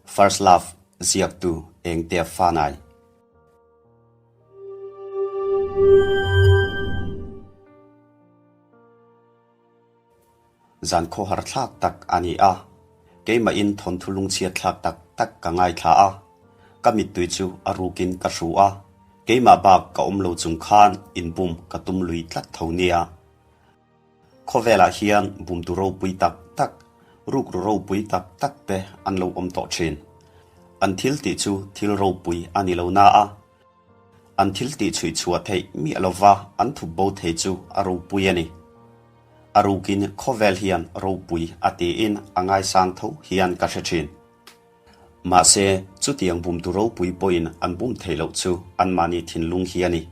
First Love ziaktu Engtea Fanai. Zan khawhar thlak tak a ni a, keimahin thawnthu lungchhiat thlak tak tak ka ngaithla a, ka mittui chu a rukin ka hru a, keimah bak ka awm lo chung khan inbum ka tum lui tlat tho nia. Khawvelah hian bumtu ropui tak tak, rukru ropui tak tak te an lo awm tawh thin. An thil tih chu thil ropui a ni lo na a, an thil tih chhuih chhuah theih miah lova an thup bo thei chu a ropui a ni. A rukin khawvel hian ropui a tiin a ngaisang tho hian ka hre thin. Mahse, chutiang bumtu ropui pawhin an bum theih loh chu anmahni thinlung hi a ni.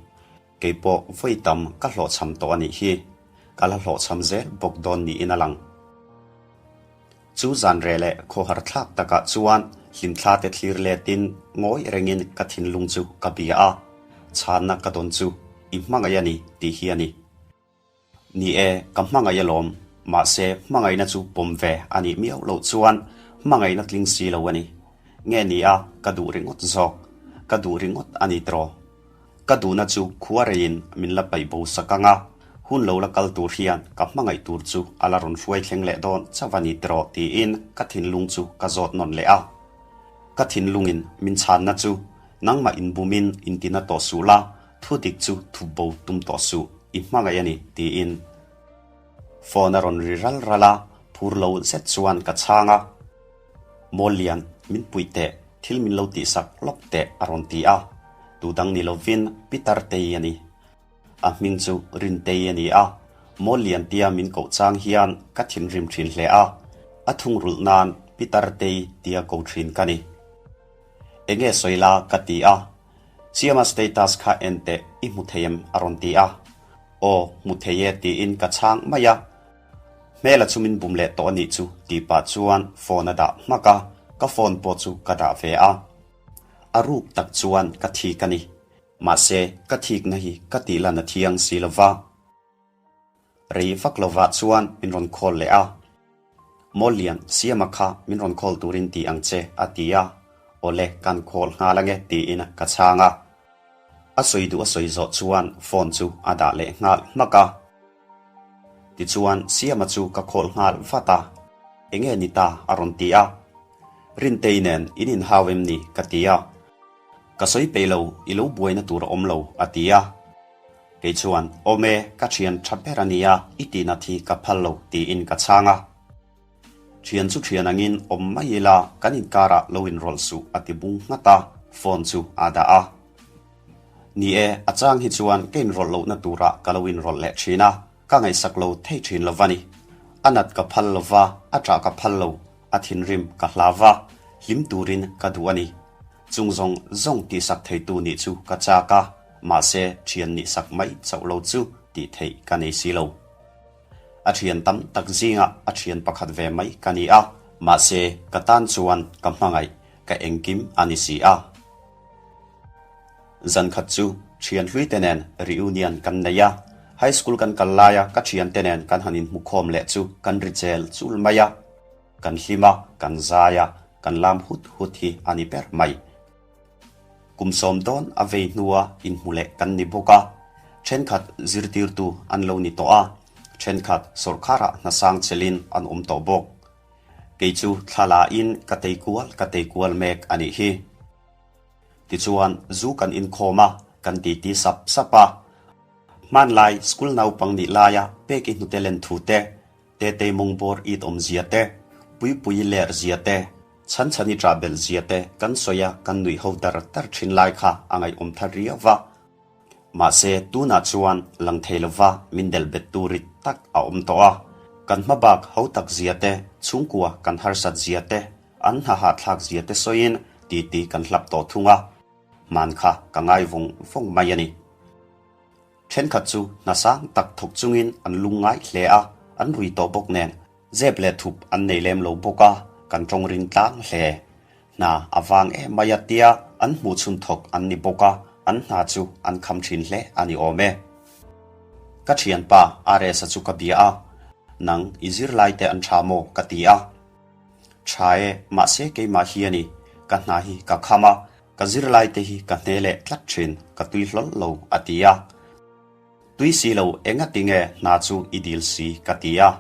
Kei pawh vawi tam ka hlawhchham tawh a nih hi. Ka la hlawhchham zel bawk dawn niin a lang. Chu zan reh leh khawhar thlak takah chuan hlimthla te thlir letin ngawi rengin ka thinlung chu ka bia a, chhanna ka dawn chu i hmangaih a ni tih hi a ni. Ni e, ka hmangaih alawm, mahse hmangaihna chu pawm ve a nih miau loh chuan hmangaihna tling si lo a ni. Nge ni a, ka duh ringawt zawk, ka duh ringawt a ni tiraw? Ka duhna chu khua reiin min la paih bo sak ang a, hun lo la kal tur hian ka hmangaih tur chu a la rawn hruai thleng leh dawn chauh a ni tiraw tiin ka thinlung chu ka zawt nawn leh a. Ka thinlungin min chhanna chu nangmah inbumin intina tawh suh la, Thu dik chu thup bo tum tawh suh, i hmangaih a ni, tiin phone a rawn ri ral ral a, phur lo zet chuan ka chhang a. Mawl lian, min puih teh, thil min lo tihsak lawk teh a rawn ti a, tu dang ni lovin Peter Tei a ni. A hming chu Rintei a ni a, Mawl lian tia min koh chang hian ka thinrim thin hle a, a thungrulh nan Peter Tei tia ko thin ka ni. Enge sawi la ka ti a, Siama status kha en teh i hmu thei em? a rawn ti a. Aw, hmu thei e tiin ka chhang mai a. Hmela chu min bum leh tawh a nih chu tih pah chuan phone a dah hmak a, ka phone pawh chu ka dah ve a. A ruk tak chuan ka thik a ni. Mahse, ka thikna hi ka tih lan a thiang si lo va. Rei vak lovah chuan min rawn call leh a. Mawllian, Siama kha min rawn call turin ti ang che, a ti a. Awle, kan call nghal ange, tiin ka chhang a. A sawi duh a sawi zawh chuan phone chu a dah leh nghal hmak a. Tichuan Siama chu ka call nghal vat a. Enge ni ta? a rawn ti a. Rintei nen in inhau em ni? ka ti a. Ka sawi peih lo, i lo buaina tur a awm lo, a ti a. Kei chuan, Awm e, ka thian tha ber a nia, i tihna thi ka phal lo, tiin ka chhang a. Thian chu thian angin awm mai ila, kan inkarah lo inrawlh suh, a ti bung nghat a, phone chu a dah a. Ni e, a chang hi chuan ka inrawlh lohna turah ka lo inrawlh leh thin a, ka ngaihsak lo thei thin lo va ni. A nat ka phal lo va, a ṭah ka phal lo, A thinrim ka hlau va, hlim turin ka duh a ni. Chung zawng zawng tihsak theitu nih chu ka chak a, mahse thian nihsak mai chauh lo chu tih theih ka nei si lo. A thian tam tak zingah a thian pakhat ve mai ka ni a, mahse ka tan chuan ka hmangaih ka engkim a ni si a. Zan khat chu thian hlui te nen reunion kan nei a, high school kan kal laia ka thian te nen kan han inhmukhawm leh chu kan ri chel chul mai a, kan hlim a, kan zai a, kan lam hut hut hi a ni ber mai. Kum sawm dawn a vei hnua inhmu leh kan ni bawk a, thenkhat zirtirtu an lo ni tawh a, thenkhat sawrkharah hnasang chelin an awm tawh bawk. Kei chu thla la in ka tei kual ka tei kual mek a nih hi. Tichuan zu kan inkhawm a, kan titi sap sap a. Hmanlai school naupang nih laia pek i hnute len thu te, Tetei mawngbawr it awm zia te, Puipui ler zia te, Chhanchhani ṭah belh zia te kan sawi a, kan nuih ho dar dar ṭhin lai kha a ngaihawm thar riau va. Mahse, tunah chuan lang thei lova min delh bet tu rit tak a awm tawh a. Kan hma bak ho tak zia te, chhungkua kan harsat zia te, an hna hahthlak zia te sawiin titi kan hlap tawh thung a, hman kha ka ngai vawng vawng mai a ni. Thenkhat chu hna sang tak thawk chungin an lung ngai hle a, an rui tawh bawk nen zep leh thup an nei lem lo bawk a, kan tawng ring tlang hle. Hna a vang em mai a tia an hmuh chhun thawk an ni bawk a, an hna chu an kham thin hle a ni awm e. Ka thianpa RS-a chu ka bia a, Nang i zirlai te an tha maw? ka ti a. Tha e, mahse keimah hi a ni. ka hna hi ka kham a, ka zirlai te hi ka hne leh tlat thin, ka tui hlawl lo, a ti a. Tui si lo engati nge hna chu i dil si ka ti a.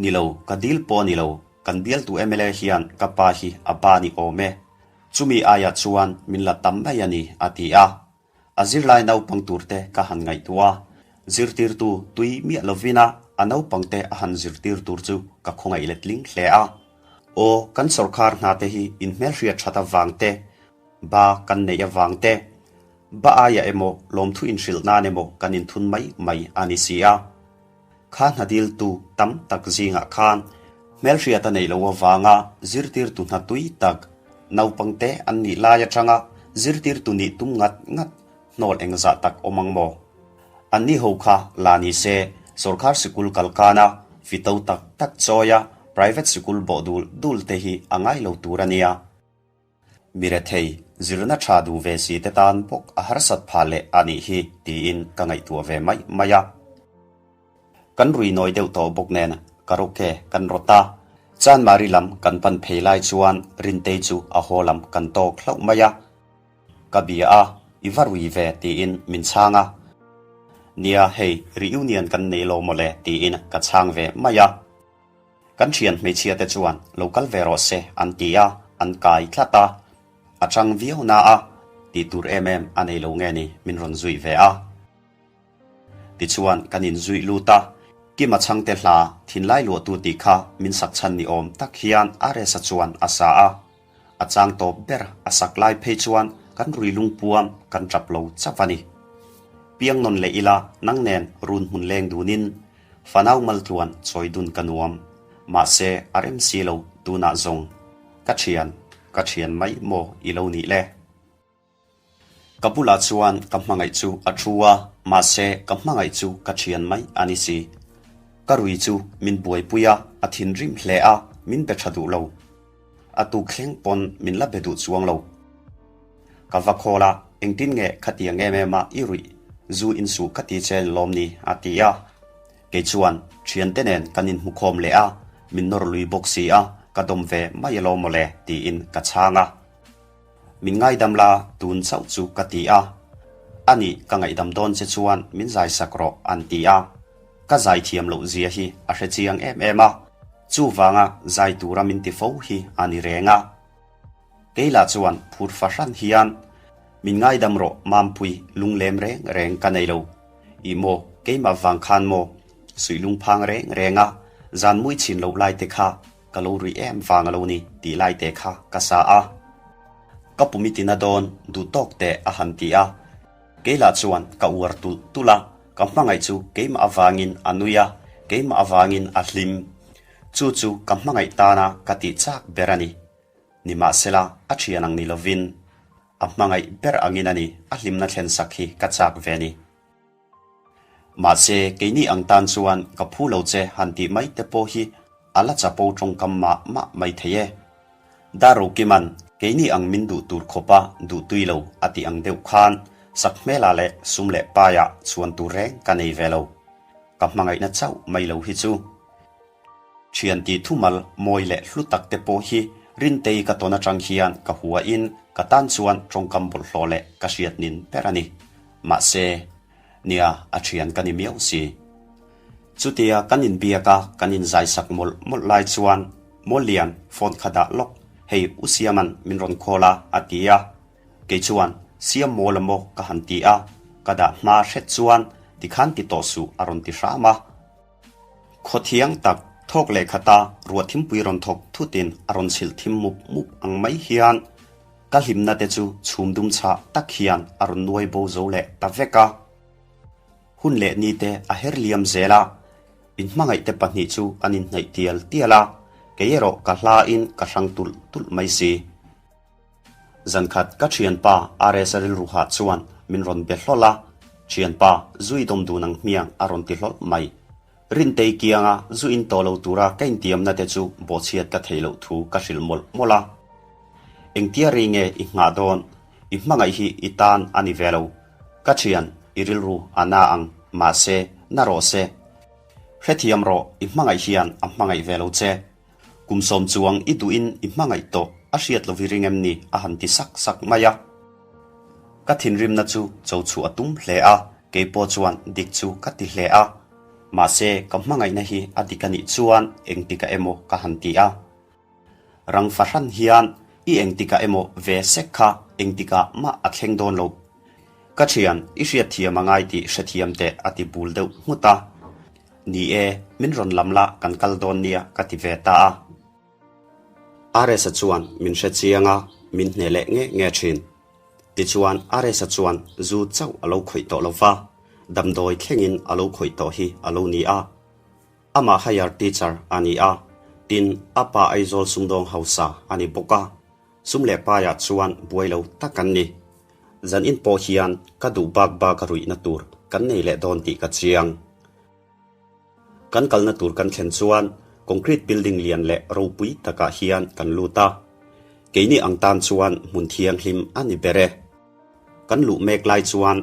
Ni lo, ka dil pawh ni lo, kan bialtu mla hian ka pa hi a ba ni awm e. Chumi aiah chuan min la tam mai a ni, a ti a. A zirlai naupang turte ka han ngaihtuah a, zirtirtu tui miah lovina a naupangte a han zirtir tur chu ka khawngaih letling hle a. Aw, kan sawrkhar hnate hi inhmelhriat that avang te, ba kan neih avang te, ba aiah emaw lawmthu inhrilh nan emaw kan inthun mai mai a ni si a. Kha hna diltu tam tak zingah khan hmelhriat a neih loh avanga zirtirtu hna tui tak, naupangte an nih lai atanga zirtirtu nih tum ngat ngat hnawl engzah tak awm ang maw? Anni ho kha la ni se, sorkar sikul kal kana fito tak tak chawia private sikul bawh dul dul te hi a ngai lo tur a nia. Mi rethei, zirna tha duh ve si te tan bawk a harsat phah leh a nih hi tiin ka ngaihtuah ve mai mai a. Kan rui nawi deuh tawh bawk nen karaoke kan rawt a, Chanmari lam kan pan phei lai chuan Rintei chu a haw lam kan tawk hlauh mai a. Ka bia a, i va rui ve tiin min chhang a. Nia hei reunion kan nei lo mawle tiin ka chhang ve mai a. Kan thian hmeichhia te chuan lo kal ve rawh se an ti a, an kai tlat a. A chang viau na a, tih tur em em a nei lo nge ni min rawn zui ve a. Tichuan kan inzui lut a, Kima chhangte hla thinlai luahtu tih kha min sak chhan ni awm tak hian Aresa chuan a sa a. A chang tawp ber a sak lai phei chuan kan rui lungpuam kan tap lo chauh a ni. Piang nawn leh ila nang nen run hmun leng dunin fanau maltluan chawi dun ka nuam. Mahse a rem si lo tunah zawng ka thian ka thian mai maw i lo nih le? Ka bulah chuan ka hmangaih chu a thu a, mahse ka hmangaih chu ka thian mai a ni si. Ka rui chu min buaipui a, a thinrim hle a, min be tha duh lo. A tuk thleng pawn min la be duh chuang lo. Ka va khawl a, engtin nge khatiang em em a i ruih zu insuh ka ti che lawm ni a ti a. Kei chuan thiante nen kan inhmukhawm leh a, min nawr lui bawk si a, ka dawm ve mai alawm mawle tiin ka chhang a. Min ngaidam la, tun chauh chu ka ti a. Ani, ka ngaihdam dawn che chuan min zai sak rawh an ti a. Ka zai thiam loh zia hi a hre chiang em em a, chuvanga zai tura min ti fo hi a ni reng a. Keilah chuan phur fahran hian, Min ngaidam rawh Mampui, lunglem reng reng ka nei lo. Ih maw, keimah vang khan maw? Suih lungphang reng reng a, zan mui chhin loh lai te kha Ka lo rui em vang a lo ni tih lai te kha ka sa a. Ka pum i tina dawn duh tawk teh a han ti a. Kei lah chuan ka uar tulh tulh a, ka hmangaih chu keimah avangin a nui a, keimah avangin a hlim. Chu chu ka hmangaih tana ka tih chak ber a ni. Nimahsela a thian ang ni lovin a hmangaih ber angin a ni a hlimna thlen sak hi ka chak ve a ni. Mahse, keini ang tan chuan ka phu lo che han tih mai te pawh hi a la chapo tawngkam mah mah mai thei e. Darrokima'n keini ang min duh tur khawpa duh tui lo a tih ang deuh khan sakhmela leh sum leh paiah chhuan tur reng ka nei ve lo. Ka hmangaihna chauh mai lo hi chu. Thian tih thumal mawi leh hlu tak te pawh hi Rintei ka tawn atang hian ka huain ka tan chuan tawngkam bawlhhlawh leh ka hriat nin ber a ni. Mahse, nia a thian ka ni miau si. Chutia kan inbiak a kan inzaisak mawlh mawlh lai chuan Mawllian phone kha dah lawk, hei U Siama'n min rawn call a a ti a. Kei chuan Siam mawl a maw ka han ti a, ka dah hma hret chuan tikhan ti tawh suh a rawn ti hram a. Khaw thiang tak thawk leh khata ruah thimpui rawn thawk thutin a rawn chhilh thim mup mup ang mai hian ka hlimna te chu chhum dum chhah tak hian a rawn nuai bo zo leh ta vek a. Hun leh ni te a her liam zel a, inhmangaih te pahnih chu an inhnaih tial tial a, kei erawh ka hlain ka hrang tulh tulh mai si. Zankhat ka thianpa RS rilruha chuan min rawn be hlawlh a, Thianpa, zu i dawm dun ang hmiang a rawn ti hlawlh mai. Rintei kianga zu in tawh lo tura ka intiamna te chu bawhchhiat ka theih loh thu ka hrilh mawlh mawlh a. Engtia rei nge i nghah dawn? I hmangaih hi i tan a ni ve lo. Ka thian, i rilru a na ang, mahse, na rawh se. Hrethiam rawh, i hmangaih hian a hmangaih ve lo che. Kum sawm chuang i duhin i hmangaih tawh. A hriat lo i ring em ni? a han ti sak sak mai a. Ka thinrimna chu cho chhuah a tum hle a, kei pawh chuan dik chu ka ti hle a. Mahse, ka hmangaihna hi a dik a nih chuan engtikah emaw ka han ti a. Rang fahran hian i engtikah emaw ve sek kha engtikah mah a thleng dawn lo. Ka thian, i hriatthiam a ngai tih hrethiam teh a ti bul deuh nghut a. Ni e, min rawn lam la kan kal dawn nia ka ti ve ta a. Aresa chuan min hre chiang a, min hne leh nge nge thin. Tichuan Aresa chuan zu chauh a lo khawih tawh lo va, damdawi thlengin a lo khawih tawh hi a lo ni a. Amah higher teacher a ni a, tin a pa Aizawl sumdawng hausa a ni bawk a, sum leh paiah chuan buai lo tak an ni. Zan in pawh hian ka duh bak bak a ruihna tur kan nei leh dawn tih ka chiang. Kan kalna tur kan thlen chuan concrete building lian leh ropui takah hian kan lut a, keini ang tan chuan hmun thianghlim a ni ber e. Kan luh mek lai chuan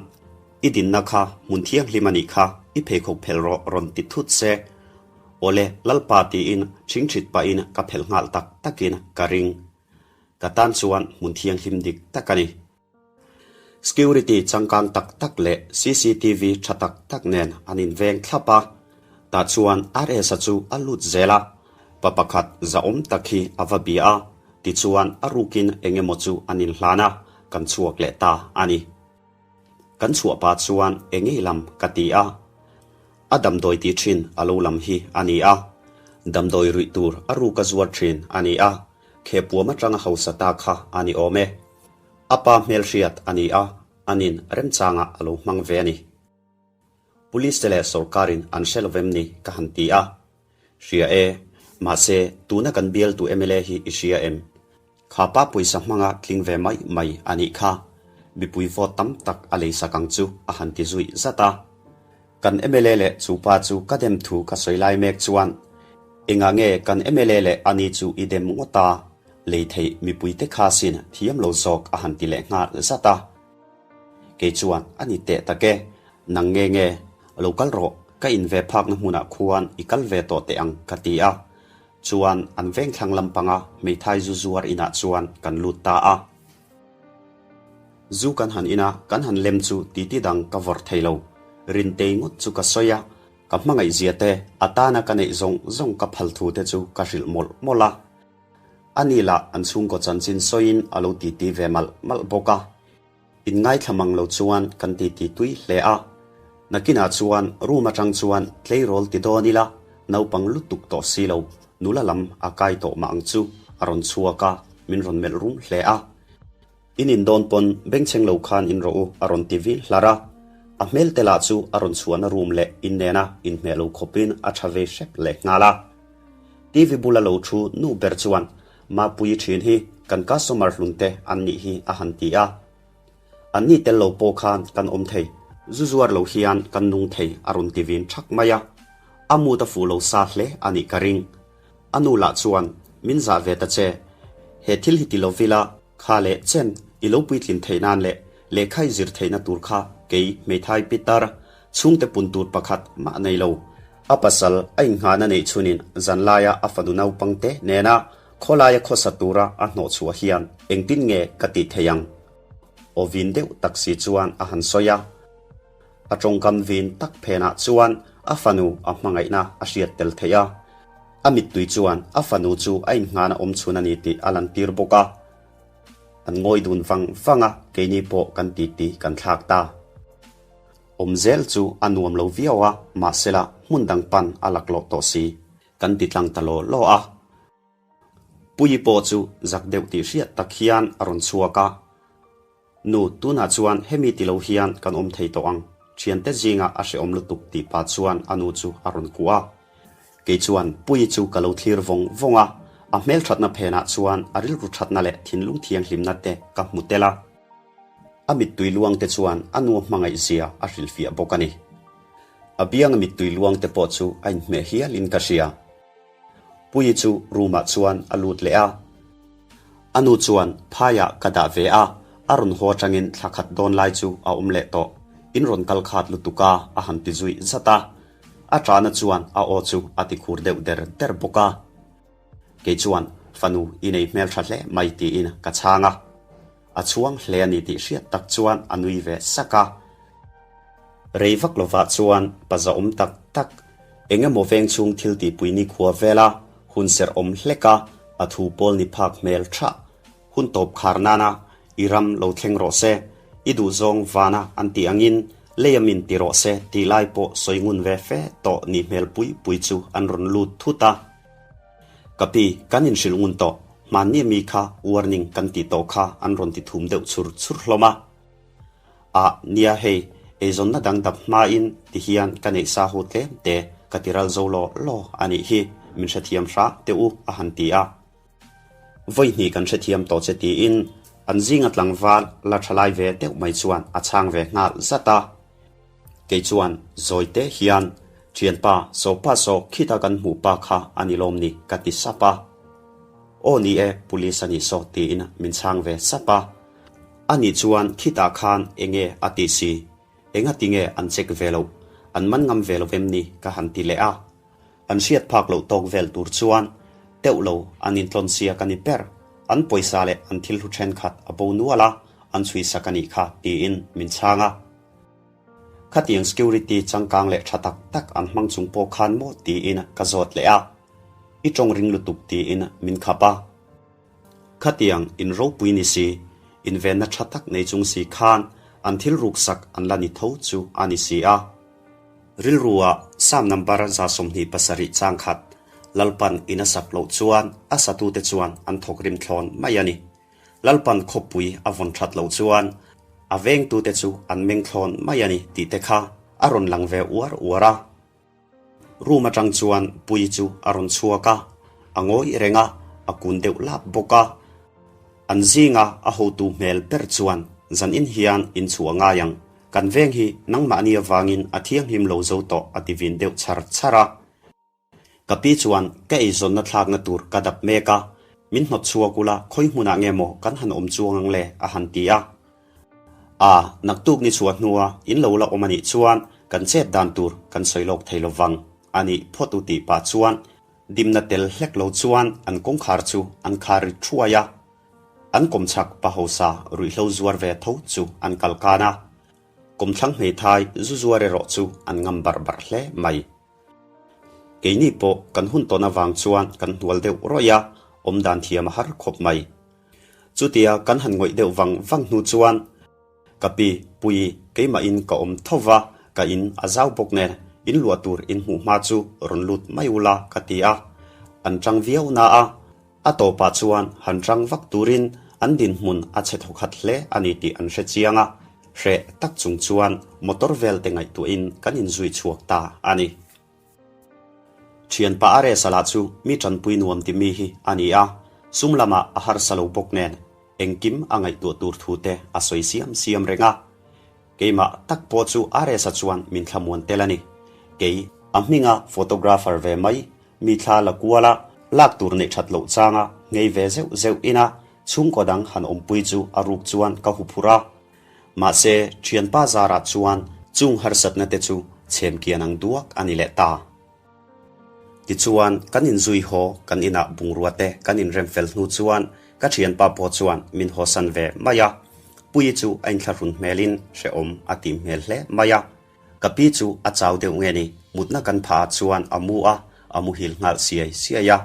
I dinna kha hmun thianghlim a nih kha, i pheikhawk phelh rawh rawn ti thut se. Awle, Lalpa tiin ṭhingṭhit pahin ka phelh nghal tak takin ka ring. Ka tan chuan hmun thianghlim dik tak a ni. Security changkang tak tak leh cctv tha tak tak nen an inveng thlap a, tah chuan RS-a chu a lut zel a, pa pakhat zahawm tak hi a va bia a, tichuan a rukin eng emaw chu an inhlan a, kan chhuak leh ta a ni. Kan chhuah pah chuan eng ngei lam ka ti a, a damdawi tih thin a lo lam hi a ni a, damdawi ruih tur a ruka zuar thin a ni a, khehpuam atanga hausa ta kha a ni awm e. A pa hmelhriat a ni a, anin remchangah a lo hmang ve a ni. Police te leh sawrkarin an hre lovem ni ka han ti a. Hria e, mahse tuna kan bialtu mla hi i hria em? Kha pa pawisa hmanga tling ve mai mai a nih kha. Mipui vote tam tak a leisak ang chu a han ti zui zat a. Kan mla leh chu pa chu ka dem thu ka sawi lai mek chuan, Engah nge kan mla leh ani chu i dem ngawt a, lei theih mipuite kha sin thiam lo zawk a han ti leh nghal zat a. Kei chuan a ni teh tak e, nang nge nge, lo kal rawh, ka in ve phakna hmunah khuan i kal ve tawh teh ang ka ti a. Chuan an vengthlang lampanga hmeithai zu zuar inah chuan kan lut ta a. Zu kan han in a, kan han lem chu titi dang ka vawrh thei lo. Rintei ngawt chu ka sawi a, ka hmangaihzia te, a tana ka neih zawng zawng ka phal thu te chu ka hrilh mawlh mawlh a. Ani lah an chhungkaw chanchin sawiin a lo titi ve malh malh bawk a. Inngaithla mang lo chuan kan titi tui hle a. Nakinah chuan room atang chuan tleirawl ti dawn ila, naupang lutuk tawh si lo, nula lam a kai tawh mah ang chu a rawn chhuak a, min rawn melh rum hle a. In in dawn pawn bengchheng lo khan in rawh u a rawn ti vil hlar a. A hmel te lah chu a rawn chhuahna room leh in nena inhmeh lo khawpin a tha vei hrep leh nghal a. TV bula lo thu nu ber chuan Mapuii thin hi kan customer hlun te an nih hi a han ti a. An ni tel lo pawh khan kan awm thei. Zu zuar lo hian kan nung thei a rawn ti vin thak mai a. A mood a fuh lo sa hle a nih ka ring. A nu lah chuan min zah ve ta che. He thil hi ti lo vila kha leh chen i lo puitlin theih nan leh lehkha i zir theihna tur kha kei hmeithai pitar chhungte pun tur pakhat mah nei lo. A pasal a inngahna neih chhunin zanlaia a fanu naupangte nena khawlaia khawsa tura a hnawhchhuah hian engtin nge ka tih theih ang? Aw vin deuh tak si chuan a han sawi a. A tawngkam vin tak phenah chuan a fanu a hmangaihna a hriat tel theih a. A mittui chuan a fanu chu a inngahna awm chhun a ni tih a lantir bawk a. An ngawi dun vang vang a, keini pawh kan titi kan thlak ta. Awm zel chu a nuam lo viau a, mahsela hmun dang pan a laklawh tawh si. Kan ti tlang ta law law a. Puii pawh chu zak deuh tih hriat tak hian a rawn chhuak a. Nu, tunah chuan hemi ti lo hian kan awm thei tawh ang, thiante zingah a hrehawm lutuk tih pah chuan a nu chu a rawn kuah a. Kei chuan Puii chu ka lo thlir vawng vawng a, a hmelthatna phenah chuan a rilru thatna leh thinlung thianghlimna te ka hmu tel a. A mittui luang te chuan a nu hmangaih zia a hrilhfiah bawk a ni. A bianga mittui luang te pawh chu a inhmeh hial in ka hria. Puii chu room ah chuan a lut leh a. A nu chuan phaiah ka dah ve a, a rawn haw atangin thla khat dawn lai chu a awm leh tawh. In rawn kal khat lutuk a, a han ti zui zat a. A ṭahna chuan a aw chu a ti khur deuh der der bawk a. Kei chuan. Fanu i nei hmeltha hle mai tiin ka chhang a. A chhuang hle a ni tih hriat tak chuan a nui ve sak a. Rei vak lovah chuan pa zahawm tak tak, eng emaw veng chhung thil tihpui nikhua vela hun serh awm hlek a, a thu pawl ni phak hmel thah Hun tawp khar nana i ram lo thleng rawh se, i duhzawng vana an tih angin leia min ti rawh se tih lai pawh sawi ngun ve fe tawh nih hmel pui pui chu an rawn lut thut a. Ka pi, kan inhrilh ngun tawh, hmanni mi kha warning kan tih tawh kha an rawn ti thum deuh chur chur hlawm a. Ah, nia hei, eizawnna dang dap hmain ti hian ka neih sa ho tlem te ka ti ral zo law law a nih hi, min hrethiam hram teh u a han ti a. Vawi hnih kan hrethiam tawh che tiin an zinga tlangval la tha lai ve deuh mai chuan a chhang ve nghal zat a. Kei chuan zawi te hian, Thianpa, sawpa saw khita kan hmuh pa kha a ni lawm ni ka ti sap a. Aw ni e, police a nih saw tiin min chhang ve sap a. Ani chuan khitah khan enge a tih si, engati nge an check ve loh, an man ngam ve lo em ni ka han ti leh a. An hriat phak loh tawk vel tur chuan teuh lo an intlawn siak a ni ber. An pawisa leh an thil hlu thenkhat a bo nual a, an chhui sak a nih kha tiin min chhang a. Khatiang security changkang leh tha tak tak an hmang chung pawh khan maw tiin ka zawt leh a. I tawng ring lutuk tiin min khap a. Khatiang in ropui ni si, invenna tha tak nei chung si khan an thil ruksak an la ni tho chu a ni si a. Rilrua Sam number 27 chang khat Lalpan in a sak loh chuan a satute chuan an thawk rim thlawn mai a ni. Lalpan khawpui a vawn that loh chuan a vengtute chu an meng thlawn mai a ni tih te kha a rawn lang ve uar uar a. Room atang chuan Puii chu a rawn chhuak a, a ngawi reng a, a kun deuh lap bawk a. An zinga a hotu hmel ber chuan zanin hian inchhuah ngai ang, kan veng hi nangmahni avangin a thianghlim lo zo tawh a ti vin deuh chhar chhar a. Ka pi chuan ka eizawnna thlakna tur ka dap mek a, min hnawt chhuak ula khawi hmunah nge maw kan han awm chuang ang le a han ti a. A, naktuk ni chhuah hnua in lo la awm a nih chuan kan chet dan tur kan sawi lawk thei lo vang a nih phawt u tih pah chuan dimna tel hlek lo chuan an kawngkhar chu an khar ri thuai a. An kawmchhak pa hausa ruihhlo zuar ve tho chu an kal kan a. Kawmthlang hmeithai zu zuar erawh chu an ngam barh barh hle mai. Keini pawh kan hun tawn avang chuan kan hnual deuh rawih a, awmdan thiam a har khawp mai. Chutia kan han ngawih deuh vang vang hnu chuan ka pi Puii keimahin ka awm tho va, ka in a zau bawk nen in luah tur in hmuh hma chu rawn lut mai ula ka ti a, an tang viau na a, a tawpah chuan han tang vak turin an dinhmun a chhe thawkhat hle a ni tih an hre chiang a, hreh tak chung chuan motor vel te ngaihtuahin kan inzui chhuak ta a ni. Thianpa Aresa lah chu mi tanpui nuam ti mi hi a ni a, sum lamah a harsa lo bawk nen engkim a ngaihtuah tur thu te a sawi siam siam reng a. Keimah tak pawh chu Aresa chuan min thlamuan tel a ni. Kei, a hminga photographer ve mai, mi thla la kual a, lak tur neih that loh changa nghei ve zeuh zeuh ina chhungkaw dang han awmpui chu a ruk chuan ka huphurh a. Mahse, thianpa zarah chuan chung harsatna te chu chhem kian ang duak a ni leh ta. Tichuan, kan inzui haw kan inah bungrua te kan inrem fel hnu chuan ka thianpa pawh chuan min hawsan ve mai a. Puii chu a inthlahrun hmelin hrehawm a tih hmel hle mai a. Ka pi chu a chau deuh nge ni, mutna kan phah ah chuan a mu a, a muhil nghal siai siai a.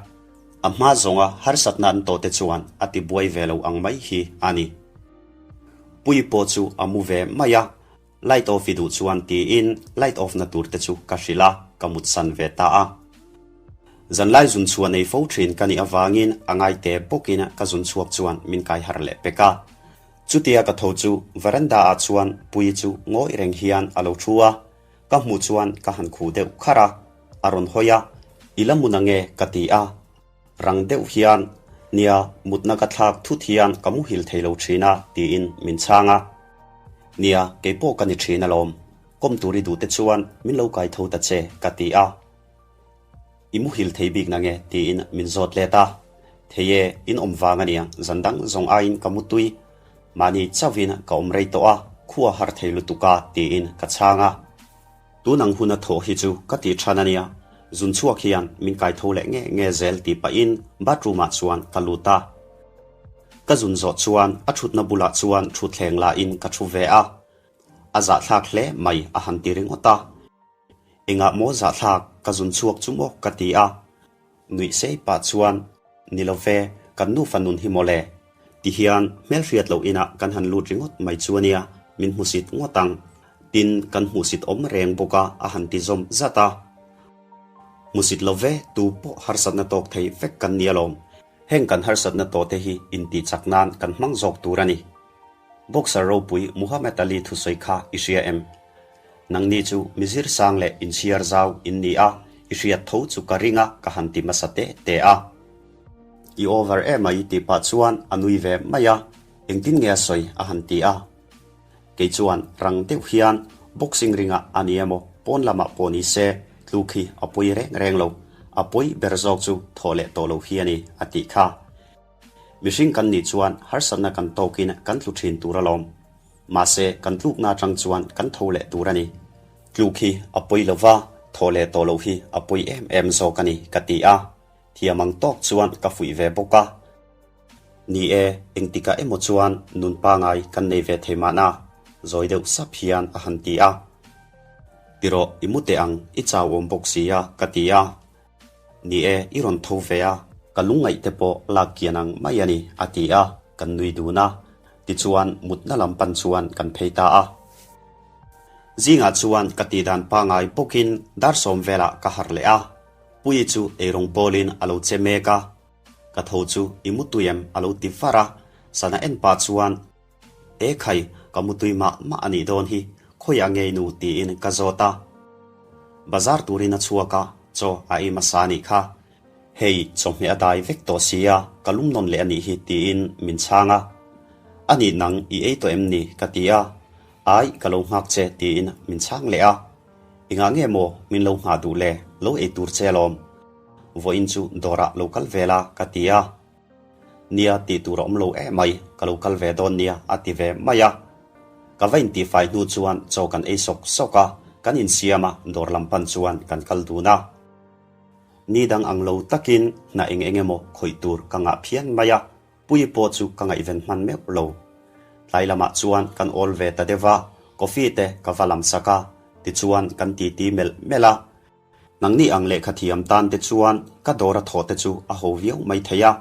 A hma zawnga harsatna an tawh te chuan a ti buai ve lo ang mai hi a ni. Pui pawh chu a mu ve mai a, light off i duh chuan tiin light off na tur te chu ka hrilh a, ka mutsan ve ta a. Zanlai zun chhuah nei fo thin ka nih avangin a ngaite bawkin ka zun chhuak chuan min kai harh leh pek a. Chutia ka tho chu veranda ah chuan Puii chu ngawi reng hian a lo thu a, ka hmuh chuan ka han khuh deuh kharh a, a rawn hawi a, I la mun ange ka ti a, rang deuh hian, Nia, mutna ka thlak thut hian ka muhil thei lo thin a tiin min chhang a. Nia, keipawh ka ni thin alawm, kawm tur i duh te chuan min lo kai tho ta che ka ti a. I muhil thei bik nange? tiin min zawt let a. Thei e, in awm vang a nia, zan dang zawng aiin ka mu tui. Mahni chauhin ka awm rei tawh a, khua har thei lutuk a, tiin ka chhang a. Tun ang huna thawh hi chu ka tih than a nia. Zun chhuak hian min kai tho leh nge nge zel tih pahin bathroom ah chuan ka lut a. Ka zun zawh chuan a thutna bulah chuan thutthleng lahin ka thu ve a. A zahthlak hle mai a han ti ringawt a. Engah maw zahthlak ka zun chhuak chu maw ka ti a. Nuih sei pah chuan, Ni lo ve, kan nufa nun hi mawle. Tihian hmelhriat loh inah kan han lut ringawt mai chu ania, min hmusit ngawt ang. Tin, kan hmuhsit awm reng bawk a, a han ti zawm zat a. Hmusit lo ve, tu pawh harsatna tawk thei vek kan ni alawm. Heng kan harsatna tawhte hi intihchak nan kan hmang zawk tur a ni. Boxer ropui Muhammad Ali thusawi kha i hria em? Nangni chu mizir sang leh inchhiar zau in ni a, i hriat tho chu ka ring a ka han ti hmasa teh teh a. I over emai tih pah chuan a nui ve mai a, engtin nge a sawi a han ti a. Kei chuan rang deuh hian boxing ringah a ni emaw pawn lamah pawh ni se tluk hi a pawi reng reng lo, a pawi ber zawk chu thawh leh tawh lo hi a ni a tih kha. Mihring kan nih chuan harsatna kan tawkin kan tlu thin tur alawm. Mahse, kan tlukna atang chuan kan tho leh tur a ni. Tluk hi a pawi lo va, thaw leh tawh loh hi a pawi em em zawk a ni, ka ti a. Thiam ang tawk chuan ka fuih ve bawk a. Ni e, engtikah emaw chuan nun pangai kan nei ve thei mahna, zawi deuh sap hian a han ti a. Tirawh, i mu teh ang, i chau awm bawk si a, ka ti a. Ni e, i rawn tho ve a, ka lungngaih te pawh lak kian ang mai a ni, a ti a, kan nui dun a. Tichuan, mutna lam pan chuan kan phei ta a. Zingah chuan ka tihdan pangai bawkin dar sawm velah ka harh leh a, Puii chu eirawng bawlin a lo che mek a. Ka tho chu i mutui em? a lo ti var a, sana en pah chuan, E khai, ka mutui mah mah a nih dawn hi, khawiah ngei nu tiin ka zawt a. Bazar turin a chhuak a, chaw a ei hmasa a nih kha. Hei, chawhmeh a dai vek tawh sia, ka lum nawn leh a nih hi tiin min chhang a. A nih nang, i ei tawh em ni? ka ti a. Ai, ka lo nghak che tiin min chhang leh a. Engah nge maw min lo nghah duh le, lo ei tur che alawm. Vawiin chu dawrah lo kal ve la ka ti a. Nia tih tur a awm lo em mai, ka lo kal ve dawn nia a ti ve mai a. Ka va intihfai hnu chuan chaw kan ei sawk sawk a, kan insiam a, dawr lam pan chuan kan kal dun a. Ni dang ang lo takin hna eng eng emaw khawih tur ka ngah phian mai a, Puii pawh chu ka ngaihven hman meuh lo. Tlai lamah chuan kan awl ve ta deuh a, coffee te ka va lam sak a, tichuan kan titi melh melh a. Nangni ang lehkha thiam tan te chuan ka dawr a thawh te chu a ho viau mai thei a,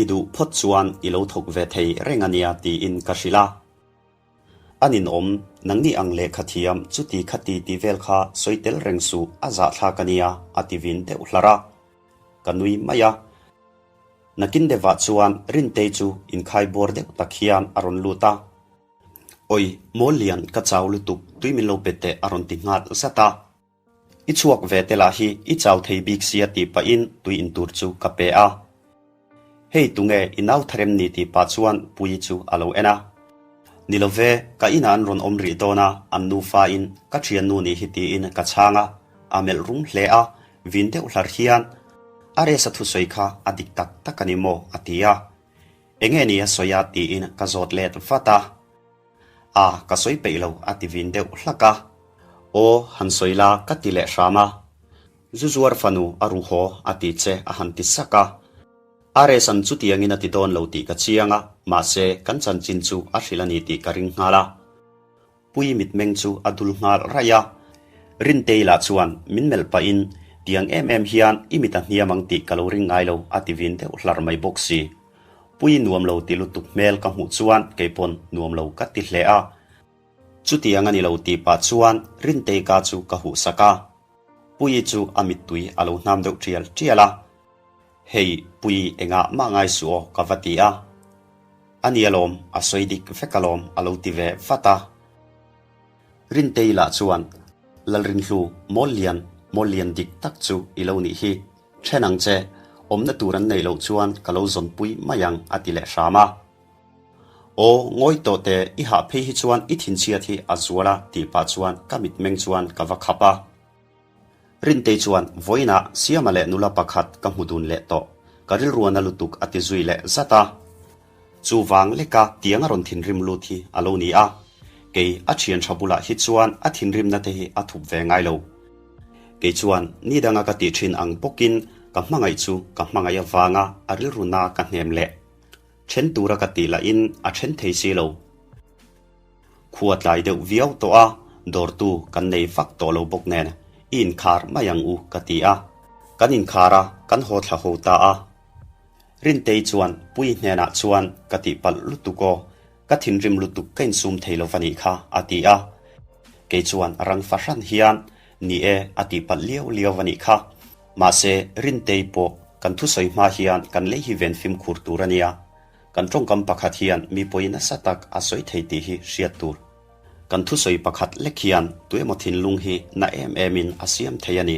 i duh phawt chuan i lo thawk ve thei reng a nia tiin ka hrilh a. A ninawm, nangni ang lehkha thiam chuti khati ti vel kha sawi tel reng suh a zahthlak a nia a ti vin deuh hlar a. Ka nui mai a. Nakin deuhah chuan Rintei chu inkhai bawr deuh tak hian a rawn lut a. Oi, mawl lian ka chau lutuk tui min lo pe teh a rawn ti nghal zat a. I chhuak ve te lah hi i chau thei bik sia tih pahin tui in tur chu ka pe a. Hei tunge i nau tharem ni tih pah chuan Puii chu a lo en a. Ni lo ve, ka inah an rawn awm rih dawn a, an nufa in ka thiannu nih hi tiin ka chhang a, a melh rum hle a, vin deuh hlar hian a resa thusawi kha a dik tak tak a ni maw a ti a. Enge ni a sawi a tiin ka zawt let vat a. A, ka sawi peih lo a ti vin deuh hlak a. Aw, han sawi la ka ti leh hram a. Zu zuar fanu a ru haw a ti che a han ti sak a. RS-a'n chutiangin a ti dawn lo tih ka chiang a, mahse kan chanchin chu a hrilh a ni tih ka ring nghal a. Pui mitmeng chu a dul nghal raih a. Rintei lah chuan min melh pahin tiang em em hian i mit a hniam ang tih ka lo ring ngai lo a ti vin deuh hlar mai bawk si. Pui nuam lo ti lutuk hmel ka hmuh chuan keipawn nuam lo ka ti hle a. Chutiang a ni lo tih pah chuan Rintei ka chu ka huh sak a. Puii chu a mittui a lo hnam deuh tial tial a. Hei Pui engah mah ngai suh aw ka va ti a. A ni alawm, a sawi dik vek alawm a lo ti ve vat a. Rintei lah chuan Lalrinhlu mawl lian, mawl lian dik tak chu i lo nih hi. Then ang che, awmna tur an neih loh chuan ka lo zawnpui mai ang a ti leh hram a. Aw, ngawi tawh teh, i hah phei hi chuan i thinchhiat hi a zual a tih pah chuan ka mitmeng chuan ka va khap a. Rintei chuan vawiinah Siama leh nula pakhat ka hmu dun leh tawh, ka rilruana lutuk a ti zui leh zat a. Chuvang leka tiang a rawn thinrim lut hi a lo ni a, kei a thian tha bulah hi chuan a thinrimna te hi a thup ve ngai lo. Kei chuan ni danga ka tih thin ang bawkin ka hmangaih chu ka hmangaih avanga a rilru na ka hnem leh. Then tura ka tih lahin a then thei si lo. Khua tlai deuh viau tawh a, dawrtu kan nei vak tawh lo bawk nen i inkhar mai ang u ka ti a. Kan inkhar a, kan haw thla ho ta a. Rintei chuan Pui hnenah chuan ka tihpalh lutuk aw, ka thinrim lutuk ka insum thei lo va nih kha a ti a. Kei chuan rang fahran hian ni e a tihpalh liau liau va nih kha. Mahse Rintei pawh kan thusawi hma hian kan lei hi ven fimkhur tur a nia. Kan tawngkam pakhat hian mi pawi nasa tak a sawi thei tih hi hriat tur. Kan thusawi pakhat lek hian tuemaw thinlung hi na em emin a siam thei a ni.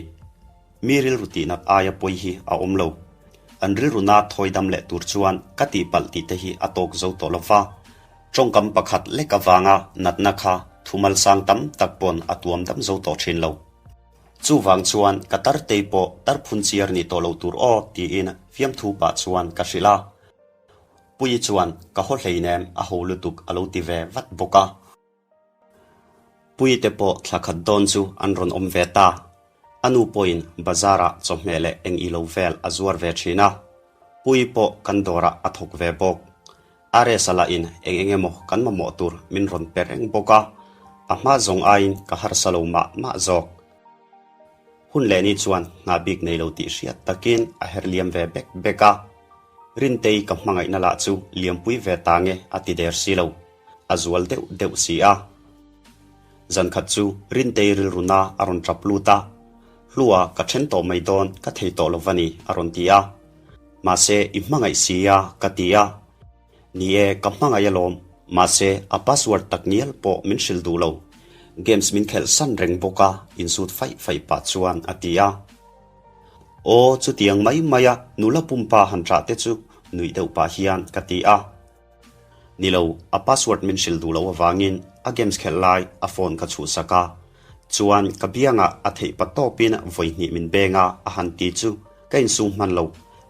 Mi rilru tihnat aia pawi hi a awm lo. An rilru na thawi dam leh tur chuan ka tihpalh tih te hi a tawk zo tawh lo va. Tawngkam pakhat lek avanga natna kha thumal sang tam tak pawn a tuam dam zo tawh thin lo. Chuvang chuan ka tartei pawh tar phun chiar ni tawh lo tur aw tiin fiamthu pah chuan ka hrilh a. Puii chuan ka haw hleinem a ho lutuk a lo ti ve vat bawk a. Puii te pawh thla khat dawn chu an rawn awm ve ta. A nu pawhin bazar ah chawhmeh leh eng ilo vel a zuar ve thin a. Puii pawh kan dawrah a thawk ve bawk. Aresa lahin eng eng emaw kan mamawh tur min rawn pe reng bawk a, a hma zawng aiin ka harsa lo mah mah zawk. Hun leh ni chuan nghah bik nei lo tih hriat takin a her liam ve bek bek a. Rintei ka hmangaihna lah chu liampui ve ta nge a ti der si lo, a zual deuh deuh si a. Zankhat chu Rintei rilru na a rawn tap lut a, Hlua ka then tawh mai dawn ka thei tawh lo va ni a rawn ti a. Mahse i hmangaih si a ka ti a. Ni e ka hmangaih alawm, mahse a password tak ngial pawh min hrilh duh lo. Games min khelh san reng bawk a insut faih faih pah chuan a ti a. Aw chutiang mai mai a nula pumpa han ṭah te chu nuih deuh pah hian ka ti a. Ni lo, a password min hrilh duh loh avangin a games khelh lai a phone ka chhuhsak a. Chuan ka biangah a theih pa tawpin vawi hnih min beng a, a han ti chu ka insum hman lo.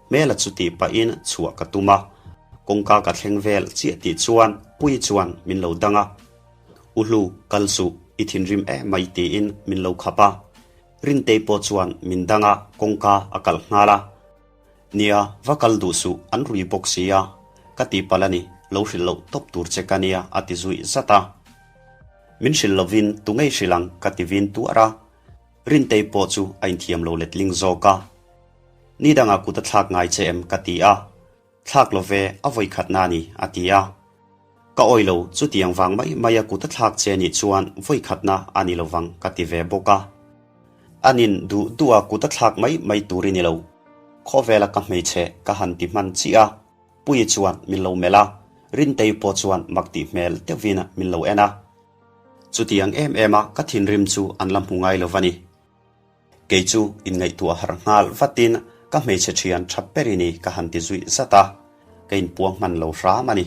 Hmela chu tih pahin chhuah ka tum a, kawngka ka thleng vel chiah tih chuan Puii chuan min lo dang a. U Hlu, kal suh, i thinrim em mai tiin min lo khap a. Rintei pawh chuan min dang a, kawngka a kalh nghal a. Nia, va kal duh suh, an rui bawk si a, ka ti palh a ni, lo hrilh loh tawp tur che ka nia a ti zuih zat a. Min hrilh lovin tu ngei hrilh ang ka ti vin tuar a, Rintei pawh chu a inthiam lo letling zawk a. Ni dangah kut a thlak ngai che em ka ti a, Thlak lo ve, a vawi khatna a ni a ti a. Ka awi lo, chutiang vang mai mai a kut a thlak che nih chuan vawi khatna a ni lovang ka ti ve bawk a. Anin duh duh a kut a thlak mai mai tur i ni lo. Khawvela ka hmeichhe ka han ti hman chiah a, Puii chuan min lo melh a, Rintei pawh chuan mak tih hmel deuhin min lo en a. Chutiang em em a ka thinrim chu an la hmu ngai lo va ni. Kei chu inngaihtuah harh nghal vatin ka hmeichhe thian tha ber i ni ka han ti zuih zat a, ka inpuang hman lo hram a ni.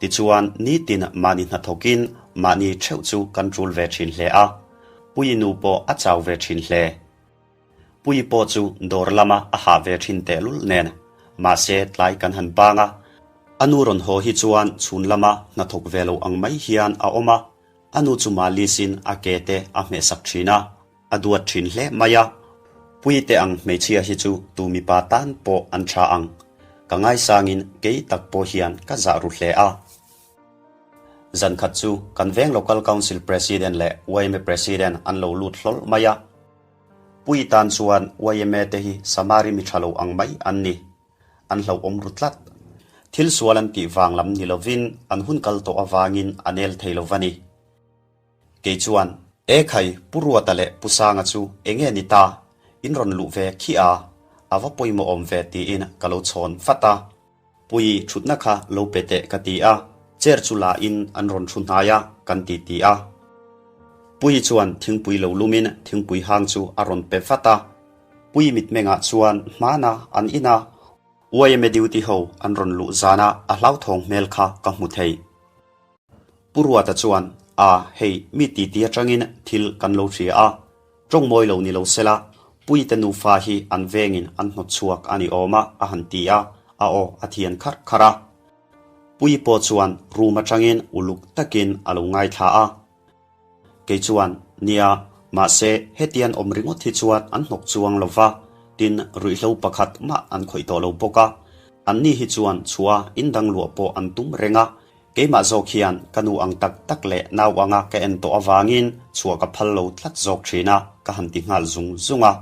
Tichuan, nitin mahni hnathawkin mahni theuh chu kan tul ve thin hle a, Puii nu pawh a chau ve thin hle. Puii pawh chu dawr lama a hah ve thin tehlul nen, mahse tlai kan han bang a, a nu rawn haw hi chuan chhun lama hnathawk ve lo ang mai hian a awm a, A nu chu Malisin a ke te a hmehsak thin a, a duat thin hle mai a. Puite ang hmeichhia hi chu tu mipa tan pawh an tha ang. Ka ngaisangin kei tak pawh hian ka zah ru hle a. Zankhat chu kan veng Local Council President leh yma President an lo lut hlawl mai a. Pui tan chuan yma te hi Samari mi tha lo ang mai an ni. An hlauhawm ru tlat. Thil sual an tih vang lam ni lovin an hun kal tawh avangin a nel thei lo va ni. Kei chuan, E khai, Pu Ruata leh Pu Sanga chu enge ni ta? In rawn luh ve khi a, a va pawimawh awm ve tiin ka lo chhawn vat a. Pui, thutna kha lo pe teh ka ti a, chair chu la in an rawn thu hnai a, kan ti ti a. Pui chuan thingpui lo lumin thingpui hang chu a rawn pe vat a. Pui mitmengah chuan hmana an in a, yma duty ho an rawn luh zana a hlauthawng hmel kha ka hmu thei. Pu Ruata chuan, A, hei, mi titi atangin thil kan lo hria a, tawng mawi lo ni lo sela, Puite nufa hi an vengin an hnawt chhuak a ni awm a, a han ti a, a aw a thian kharh kharh a. Pui pawh chuan room atangin uluk takin a lo ngaithla a. Kei chuan, Nia, Mahse, hetian awm ringawt hi chuan an hnawk chuang lo va, tin, ruihhlo pakhat mah an khawih tawh lo bawk a. Anni hi chuan chhuah indang luah pawh an tum reng a, keimah zawk hian ka nu ang tak tak leh nau anga ka en tawh avangin chhuah ka phal lo tlat zawk thin a, ka han ti nghal zung zung a.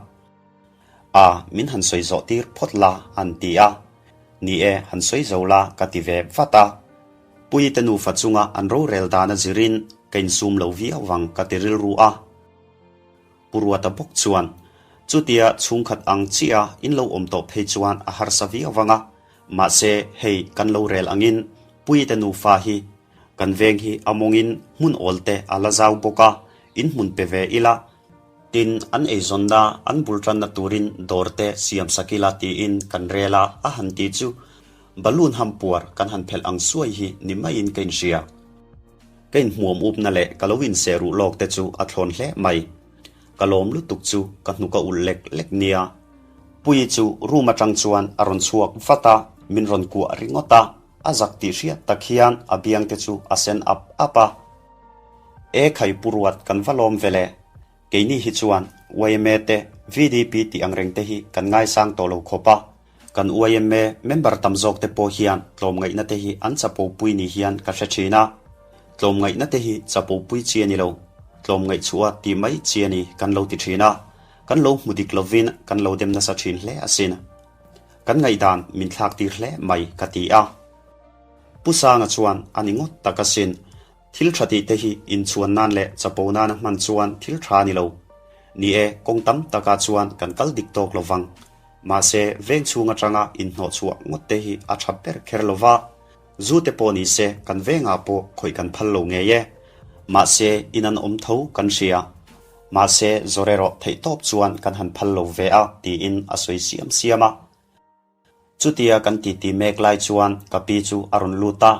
A, min han sawi zawh tir phawt la, an ti a. Ni e, han sawi zo la, ka ti ve vat a. Puite nufa chunga an rorel dan a zirin ka insum lo viau vang ka ti rilru a. Pu Ruata bawk chuan, Chutia chhungkhat ang chiah a in lo awm tawh phei chuan a harsa viau vang a, mahse hei kan lo rel angin Puite nufa hi kan veng hi a mawngin hmun awl te a la zau bawk a, in hmun pe ve ila, tin an eizawnna an bul tanna turin dawr te siam sak ila tiin kan rel a a han ti chu Balloon hampuar kan han phelh ang suai hi ni maiin ka inhria. Ka inhmuam upna leh ka lo inseh ruh lawk te chu a thlawn hle mai. Ka lawm lutuk chu ka hnuk a ulh lek lek nia. Puii chu room atang chuan a rawn chhuak vat a, min rawn kuah ringawt a, a zak tih hriat tak hian a biang te chu a sen ap ap a. E khai pu ruat kan va lawm ve le. Keini hi chuan yma te VDP tih ang reng te hi kan ngaisang tawh lo khawp a. Kan yma member tam zawk te pawh hian tlawmngaihna te hi an chapopui ni hian ka hre thin a. Tlawmngaihna te hi chapopui chi a ni lo, tlawmngaih chhuah tih mai chi a ni kan lo ti thin a. Kan lo hmu dik lovin kan lo dem nasa thin hle asin. Kan ngaihdan min thlak tir hle mai ka ti a. Pu Sanga chuan a ni ngawt tak asin. Thil tha tih te hi inchhuan nan leh chapo nana hman chuan thil tha a ni lo. Ni e, kawng tam takah chuan kan kal dik tawk lo vang. Mahse, veng chhung atanga inhnawh chhuah ngawt te hi a tha ber kher lo va. Zu te pawh ni se kan vengah pawh khawih kan phal lo ngei e. Mahse, in an awm tho kan hria. Mahse, zawr erawh theih tawp chuan kan han phal lo ve a, tiin a sawi siam siam a. Chutia kan titi mek lai chuan ka pi chu a rawn lut a,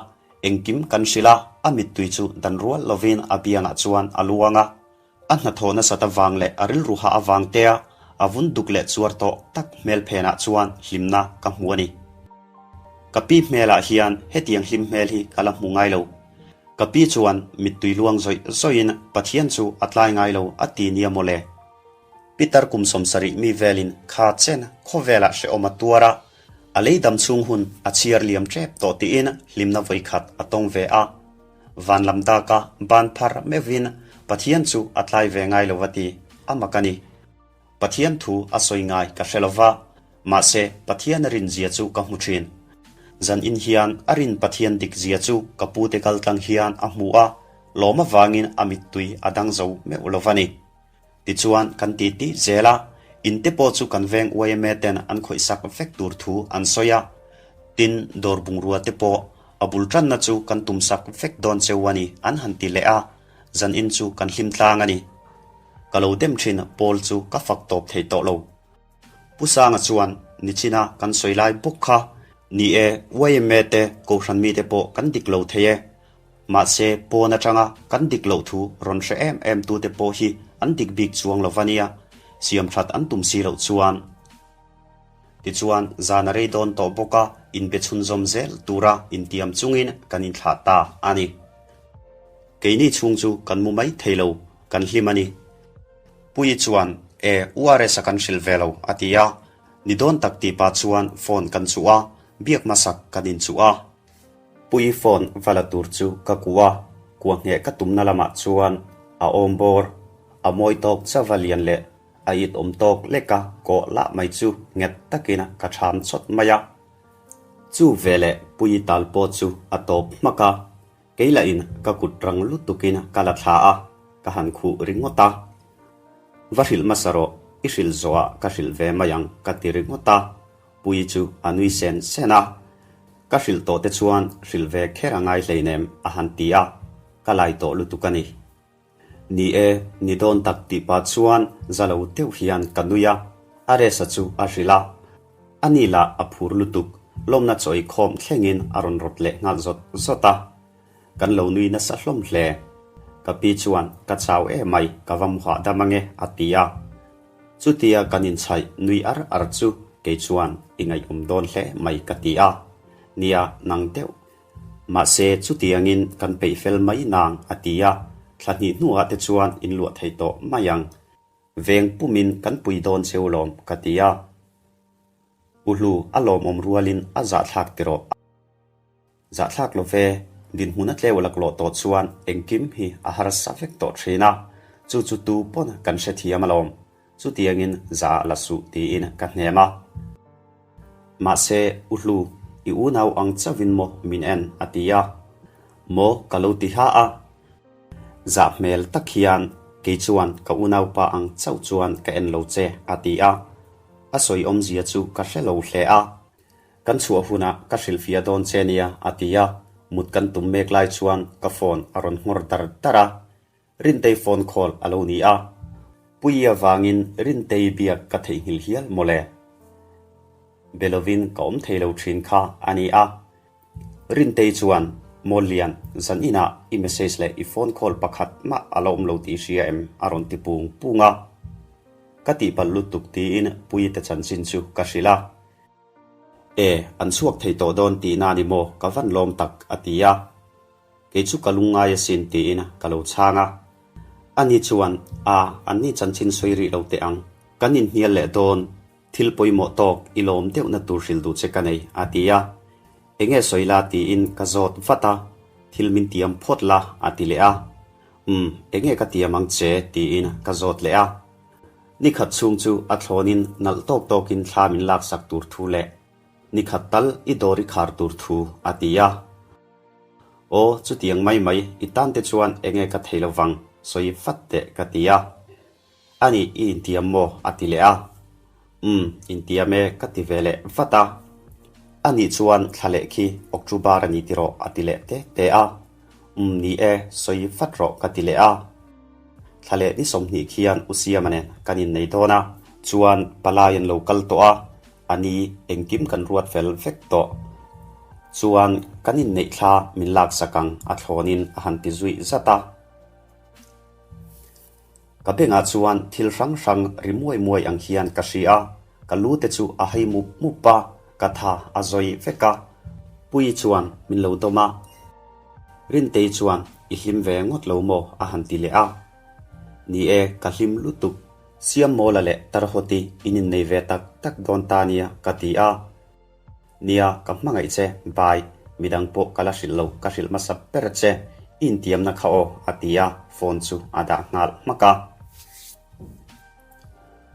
engkim kan hrilh a, a mittui chu dan rual lovin a biangah chuan a luang a. A hnathawh nasat avang leh a rilru hah avang tea a vun duk leh chuar tawh tak hmel phenah chuan hlimna ka hmu a ni. Ka pi hmelah hian hetiang hlim hmel hi ka la hmu ngai lo. Ka pi chuan mittui luang zawih zawihin Pathian chu a tlai ngai lo a ti nia mawle. Peter kum 70 mi velin kha chen khawvelah hrehawm a tuar a, a lei dam chhung hun a chhiar liam tep tawh tiin hlimna vawikhat a tawng ve a. Van lam daka ban phar meuhin Pathian chu a tlai ve ngai lo va ti a mak a ni. Pathian thu a sawi ngai ka hre lo va, mahse Pathian a rin zia chu ka hmu thin. Zan in hian a rin Pathian dik zia chu ka pute kaltlang hian a hmu a, lawm avangin a mittui a dang zo meuh lo va ni. Tichuan kan ti tih zel a, in te pawh chu kan veng yma ten an khawihsak vek tur thu an sawi a. Tin, dawr bungrua te pawh a bul tanna chu kan tumsak vek dawn cheu a ni an han ti leh a, zan in chu kan hlim tlang a ni. Ka lo dem thin Paul chu ka fak tawp thei tawh lo. Pu Sanga chuan nichina kan sawi lai bawk kha, ni e, yma te Kohhran mite pawh kan dik lo thei e, Mahse, pawn atanga kan dik loh thu rawn hre em em tute pawh hi an dik bik chuang lo va nia, siam that an tum si loh chuan. Tichuan, zan a rei dawn tawh bawk a, inbe chhunzawm zel tura intiam chungin kan inthlah ta a ni. Keini chhung chu kan mu mai thei lo, kan hlim a ni. Puii chuan, E, URS-a kan hrilh ve lo, a ti a. Ni dawn tak tih pah chuan phone kan chuh a, biak hmasak kan inchuh a. Pui phone va la tur chu ka kuah a, kuah ngheh ka tumna lamah chuan a awm bawr. A mawi tawk chauh a lian leh a it awm tawk lek a kawh lah mai chu nghet takin ka ṭham chawt mai a. Chu veleh Pui tal pawh chu a tawp hmak a, kei lahin ka kut rang lutukin ka la thla a, ka han khuh ringawt a. Va hrilh hmasa rawh, i hrilh zawhah ka hrilh ve mai ang ka ti ringawt a. Pui chu a nui sen sen a, Ka hrilh tawh te chuan hrilh ve kher a ngai hleinem a han ti a, ka lai tawh lutuk a ni. Ni e, ni dawn tak tih pah chuan za lo deuh hian ka nui a, a resa chu a hrilh a. A ni lah a phur lutuk, lawmna chawi khawm thlengin a rawn rawt leh nghal zawt zawt a. Kan lo nui nasa hlawm hle. Ka pi chuan, Ka chau emai, ka va mu hahdam ange a ti a. Chutia kan inchhaih nui ar ar chu kei chuan i ngaihawm dawn hle mai ka ti a, nia nang deuh. Mahse chutiangin kan peih fel mai nang a ti a. Thla hnih hnuah te chuan in luah thei tawh mai ang. Veng pumin kan pui dawn cheu lawm ka ti a. U Hlu a lawmawm rualin a zahthlak tiraw? Zahthlak lo ve, dinhmun a tleu laklawh tawh chuan engkim hi a harsa vek tawh thin a, chu chu tu pawn kan hrethiam alawm. Chutiangin za la suh tiin ka hnem a. Mahse, U Hlu, i unau ang chauhin maw min en? a ti a. Maw ka lo ti hla a. Zah hmel tak hian kei chuan ka unaupa ang chauh chuan ka en lo che a ti a. A sawi awmzia chu ka hre lo hle a. Kan chhuah hunah ka hrilhfiah dawn che nia a ti a. Mut kan tum mek lai chuan ka phone a rawn nghawr dar dar a. Rintei phone call a lo ni a, Puii avangin Rintei biak ka theihnghilh hial mawle. Be lovin ka awm thei lo thin kha a ni a. Rintei chuan, Mawllian, zan inah i message leh i phone call pakhat mah a la awm lo tih i hria em? a rawn ti pung pung a. Ka tihpalh lutuk tiin Puii te chanchin chu ka hrilh a. E, an chhuak thei tawh dawn tihna ni maw ka van lawm tak a ti a. Kei chu ka lungngai asin tiin ka lo chhang a. Ani chuan, A, anni chanchin sawi rih lo teh ang. Kan inhnial leh dawn, thil pawimawh tawk i lawm deuhna tur hrilh duh che ka nei, a ti a. Enge sawi la tiin ka zawt vat a, thil min tiam phawt la, a ti leh a. Umm, enge ka tiam ang che tiin ka zawt leh a. Nikhat chhung chu a thlawnin nalh tawk tawkin thla min laksak tur thu leh nikhat tal i dawr i khar tur thu, a ti a. Aw, chutiang mai mai, i tan te chuan enge ka thei lo vang, sawi vat teh ka ti a. Ani, i intiam maw? a ti leh a. Umm, intiam e ka ti ve leh vat a. Ani chuan thla leh khi October a ni tiraw a ti leh te te a. Umm, ni e, sawi vat rawh ka ti leh a. Thla leh ni 20 khian U Siama nen kan innei dawn a, chuan palai an lo kal tawh a, A ni, engkim kan ruat fel vek tawh. Chuan kan inneih thla min laksak ang a thlawnin a han ti zuih zat a. Ka bengah chuan thil hrang hrang ri muai muai ang hian ka hria a, ka lu te chu a hei mup mup a, ka tha a zawi vek a. Puii chuan min lo dawm a. Rintei chuan i hlim ve ngawt lo maw a han ti leh a. Ni e, ka hlim lutuk. Siammawla leh Tarhawti in innei ve tak tak dawn ta nia ka ti a. Nia, ka hmangaih che, bye, midang pawh ka la hrilh lo, ka hrilh hmasa ber che, i intiamna kha aw a ti a, phone chu a dah nghal hmak a.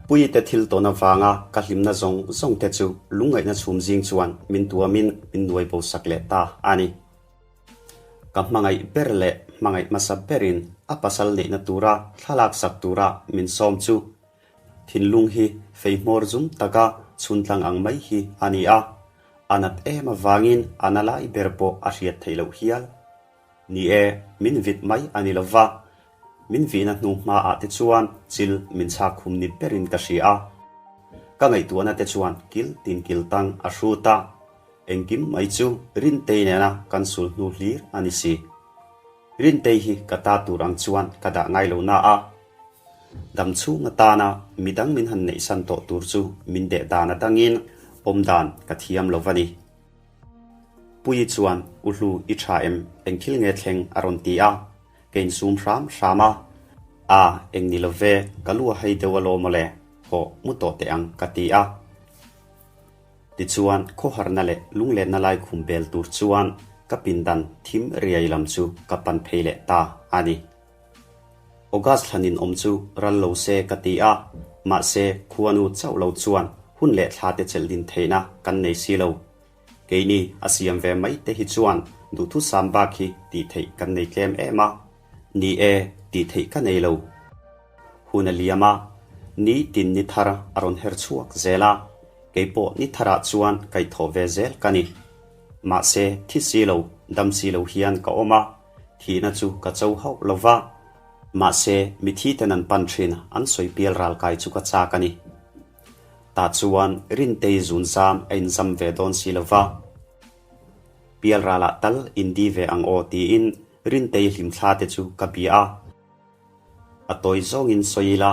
Puite thil tawn avanga ka hlimna zawng zawng te chu lungngaihna chhum zing chuan min tuamin min nuai bo sak leh ta a ni. Ka hmangaih ber leh hmangaih hmasa berin a pasal neihna tura thlalak sak tura min sawm chu thinlung hi fei hmawr zum taka chhuntlang ang mai hi a ni a, a nat em avangin a na lai ber pawh a hriat theih loh hial. Ni e, min vit mai a ni lova, min vihna hnu hmaah te chuan chil min chhak khum ni berin ka hria a, ka ngaihtuahna te chuan kil tin kil tang a hrut a. Engkim mai chu Rintei nena kan sul hnu hlir a ni si. Rintei hi ka ta tur ang chuan ka dah ngai lo na a, dam chhung atana midang min han neihsan tawh tur chu min deh dan a dangin awm dan ka thiam lo va ni. Puii chuan, U Hlu i tha em, eng thil nge thleng a rawn ti a, ka insum hram hram a. A, eng ni lo ve, ka lu a hei deuh alawm mawle, hawh mu tawh teh ang ka ti a. Tichuan, khawharna leh lunglenna lai khum bel tur chuan ka pindan thim riai lam chu ka pan phei leh ta a ni. August thlan in awm chu ral lo se ka ti a, mahse khuanu chauh lo chuan hun leh thla te chelh din theihna kan nei si lo. Keini a siam ve mai te hi chuan duhthusam bak hi tih theih kan nei tlem em a. Ni e, tih theih ka nei lo. Hun a liam a, ni tin ni thar a rawn her chhuak zel a, kei pawh ni tharah chuan kaihthawh ve zel ka ni. Mahse, thi si lo, dam si lo hian ka awm a, thihna chu ka cho hauh lo va. Mahse, mithi ten an pan thin, an sawi pial ral kai chu ka chak a ni. Tah chuan Rintei zunzam a inzam ve dawn si lo va. Pial ralah tal indi ve ang aw tiin Rintei hlimthla te chu ka bia a. A tawi zawngin sawi ila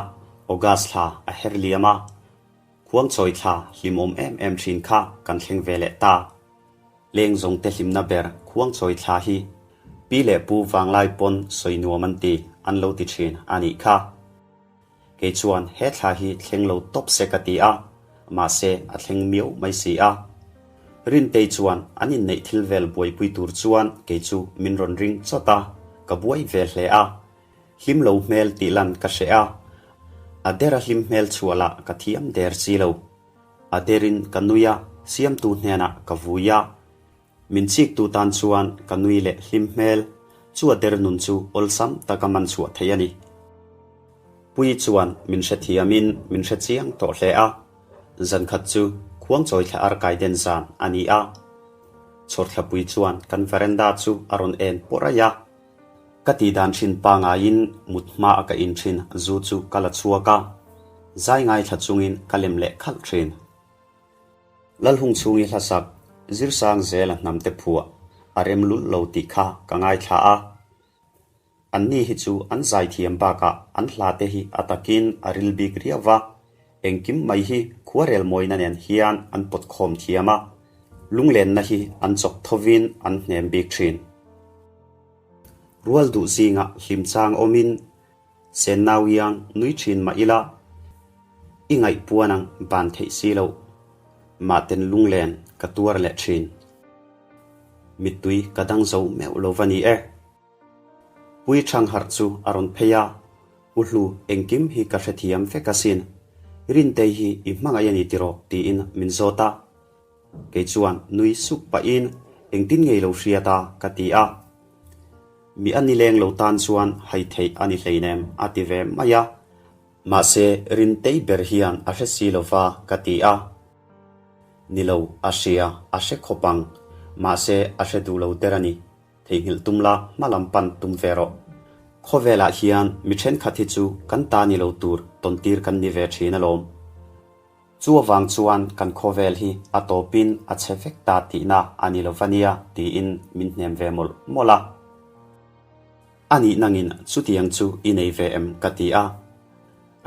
August thla a her liam a, Khuangchawi thla hlimawm em em thin kha kan thleng ve leh ta. Leng zawngte hlimna ber Khuangchawi thla hi pi leh pu vanglai pawn sawi nuam an ti. an lo ti thin a nih kha. Kei chuan he thla hi thleng lo tawp se ka ti a, mahse a thleng miau mai si a. Rintei chuan an inneih thil vel buaipui tur chuan kei chu min rawn ring chawt a, ka buai ve hle a. Hlim lo hmel tih lan ka hreh a, a dera hlim hmel chhuah lah ka thiam der si lo. A derin ka nui a, siamtu hnenah ka vui a. Min chiktu tan chuan ka nui leh hlim hmel chu a der nun chu awlsam taka man chhuah theih a ni. Pui chuan min hrethiamin min hre chiang tawh hle a, zankhat chu khuangchawi thla arkai den zan a ni a. Chhawrthlapui chuan kan veranda chu a rawn en pawh raih a. Ka tih dan thin pangaiin mut hma a ka in thin zu chu ka la chhuak a, zai ngaithla chungin ka lem leh khalh thin. Lalhung chhungi hlasak Zirsang zela hnamte phuah a rem lulh lo tih kha ka ngaithla a. Anni hi chu an zaithiam bakah an hlate hi a takin a ril bik riau va, engkim mai hi khuarel mawina nen hian an pawt khawm thiam a, lunglenna hi an chawk thovin an hnem bik thin. Rual duh zingah hlimchang awmin Sen nau iang nui thin mah ila, i ngaihpuan ang ban theih si loh. Mahten lunglen ka tuar leh thin. Mittui ka dang zo meuh lo va ni e. Pui Thang harh chu a rawn phei a, U Hlu engkim hi ka hrethiam vek asin. Rintei hi i hmangaih a ni tiraw tiin min zawt a. Kei chuan nui suk pahin engtin ngei lo hriat a ka ti a. Mi a ni leng lo tan chuan hai theih a ni hleinem a ti ve mai a. Mahse Rintei ber hian a hre si lo va ka ti a. Ni lo, a hria, a hre khawp ang. Mahse a hre duh lo der a ni. Theihnghilh tum la, hma lam pan tum ve rawh. Khawvelah hian mi thenkhat hi chu kan ta ni lo tur tawntir kan ni ve thin alawm. Chu avang chuan kan khawvel hi a tawpin a chhe vek ta tihna a ni lo va nia tiin min hnem ve mawlh mawlh a. A nih nangin chutiang chu i nei ve em ka ti a.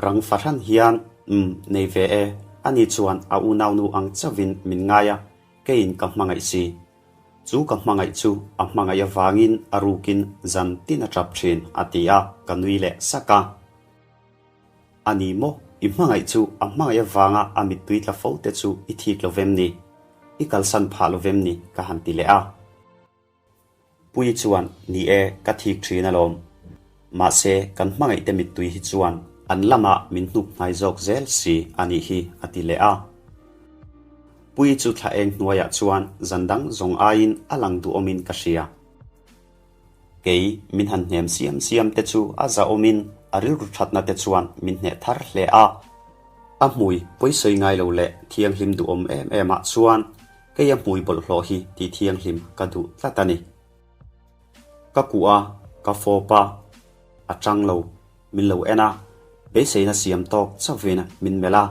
Rang fahran hian umm nei ve e, ani chuan a unaunu ang chauhin min ngai a, keiin ka hmangaih si. Chu ka hmangaih chu a hmangaih avangin a rukin zan tin a tap thin a ti a, ka nui leh sak a. A ni maw? I hmangaih chu a hmangaih avanga a mittui tla fo te chu i thik lo vem ni? I kalsan phah lo vem ni? ka han ti leh a. Pui chuan, Ni e, ka thik thin alawm. Mahse, kan hmangaih te mittui hi chuan an lamah min hnuk hnai zawk zel si a nih hi, a ti leh a. Pui chu thla eng hnuaiah chuan zan dang zawng aiin a lang duhawmin ka hria. Kei min han hnem siam siam te chu a zahawmin a rilru thatna te chuan min hneh thar hle a. A hmui pawisawi ngai lo leh thianghlim duhawm em em ah chuan kei a hmui bawlhhlawh hi tih thianghlim ka duh tlat a ni. Ka kuh a, ka fawp a, a chang lo, min lo en a, beiseina siam tawk chauhin min melh a,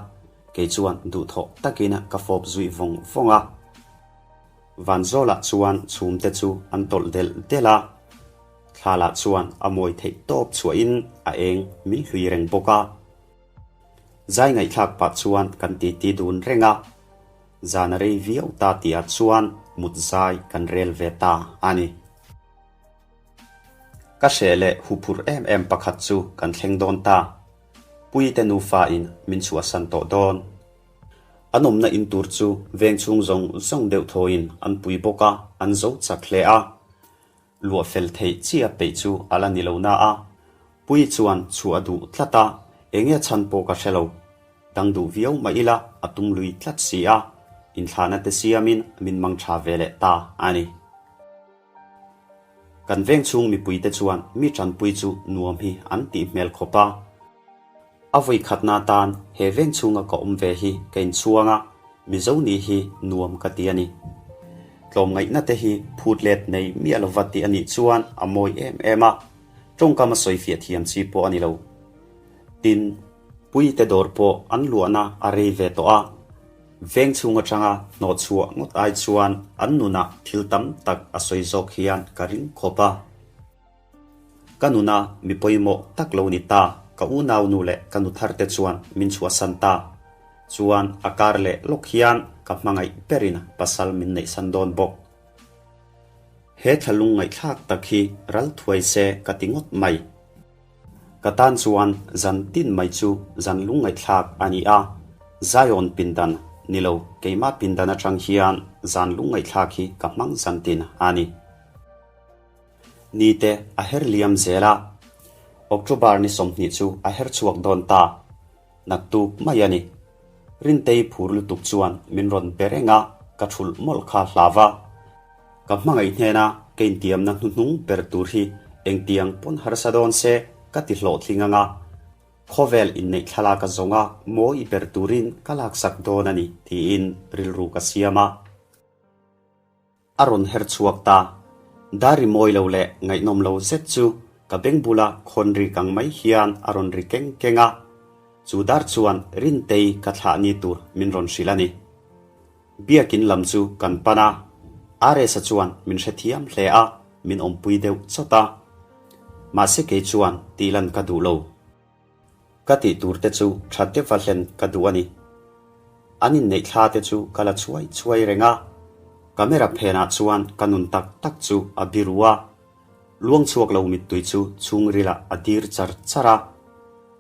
kei chuan duhthawh takin ka fawp zuih vawng vawng a. Vanzawlah chuan chhumte chu an tawlh delh delh a, thlalah chuan a mawi theih tawp chhuahin a eng min hlui reng bawk a. Zai ngaihthlak pah chuan kan titi dun reng a, zan a rei viau ta tihah chuan mut zai kan rel ve ta a ni. Ka hreh leh huphurh em em pakhat chu kan thleng dawn ta, Puite nufa in min chhuahsan tawh dawn. An awmna in tur chu veng chhung zawng zawng deuh thawiin an pui bawk a, an zo chak hle a. Luah fel theih chiah peih chu a la ni lo na a, Puii chuan chhuah a duh tlat a, enge chhan pawh ka hre lo. Dang duh viau mah ila a tum lui tlat si a, inthlahna te siamin min mang tha ve leh ta a ni. Kan veng chhung mipuite chuan mi tanpui chu nuam hi an tih hmel khawp a. A vawi khatna atan he veng chhunga ka awm ve hi ka inchhuang a, Mizo nih hi nuam ka ti a ni. Tlawmngaihna te hi phut let nei miah lova tih a nih chuan a mawi em em a, tawngkam a sawifiah thiam chi pawh a ni lo. Tin, Puite dawr pawh an luahna a rei ve tawh a, veng chhung atanga hnawhchhuah ngawt ai chuan an nunah thil tam tak a sawi zawk hian ka ring khawp a. Ka nuna mi pawimawh tak lo ni ta, ka unaunu leh ka nu thar te chuan min chhuahsan ta. Chuan a kar leh lawk hian ka hmangaih berin pasal min neihsan dawn bawk. He thlalung ngaihthlak tak hi ral thuai se ka ti ngawt mai. Ka tan chuan zan tin mai chu zan lungngaihthlak a ni a, Zion pindan ni lo keimah pindan atang hian zan lungngaihthlak hi ka hmang zan tin a ni. Ni te a her liam zel a, October ni 20 chu a her chhuak dawn ta. Naktuk mai a ni. Rintei phur lutuk chuan min rawn be reng a, ka thulh mawlh kha hlau a. Ka hmangaih hnena ka intiamna hnuhnung ber tur hi engtiang pawn harsa dawn se ka ti hlawhtling ang a, khawvel inneih thlalak a zawnga mawi ber turin ka laksak dawn a ni tiin rilru ka siam a. A rawn her chhuak ta. Dari mawi lo leh ngaihnawm lo zet chu ka beng bula khawn ri kang mai hian a rawn ri keng keng a. Chu dar chuan Rintei ka thlah ni tur min rawn hrilh a ni. Biakin lam chu kan pan a, RS-a chuan min hrethiam hle a, min awmpui deuh chawt a. Mahse kei chuan tihlan ka duh lo. Ka tih tur te chu tha deuha hlen ka duh a ni. An inneih thla te chu ka la chhuai chhuai reng a, camera phenah chuan ka nun tak tak chu a biru a, luang chhuak lo mittui chu chhungrilah a dir char char a,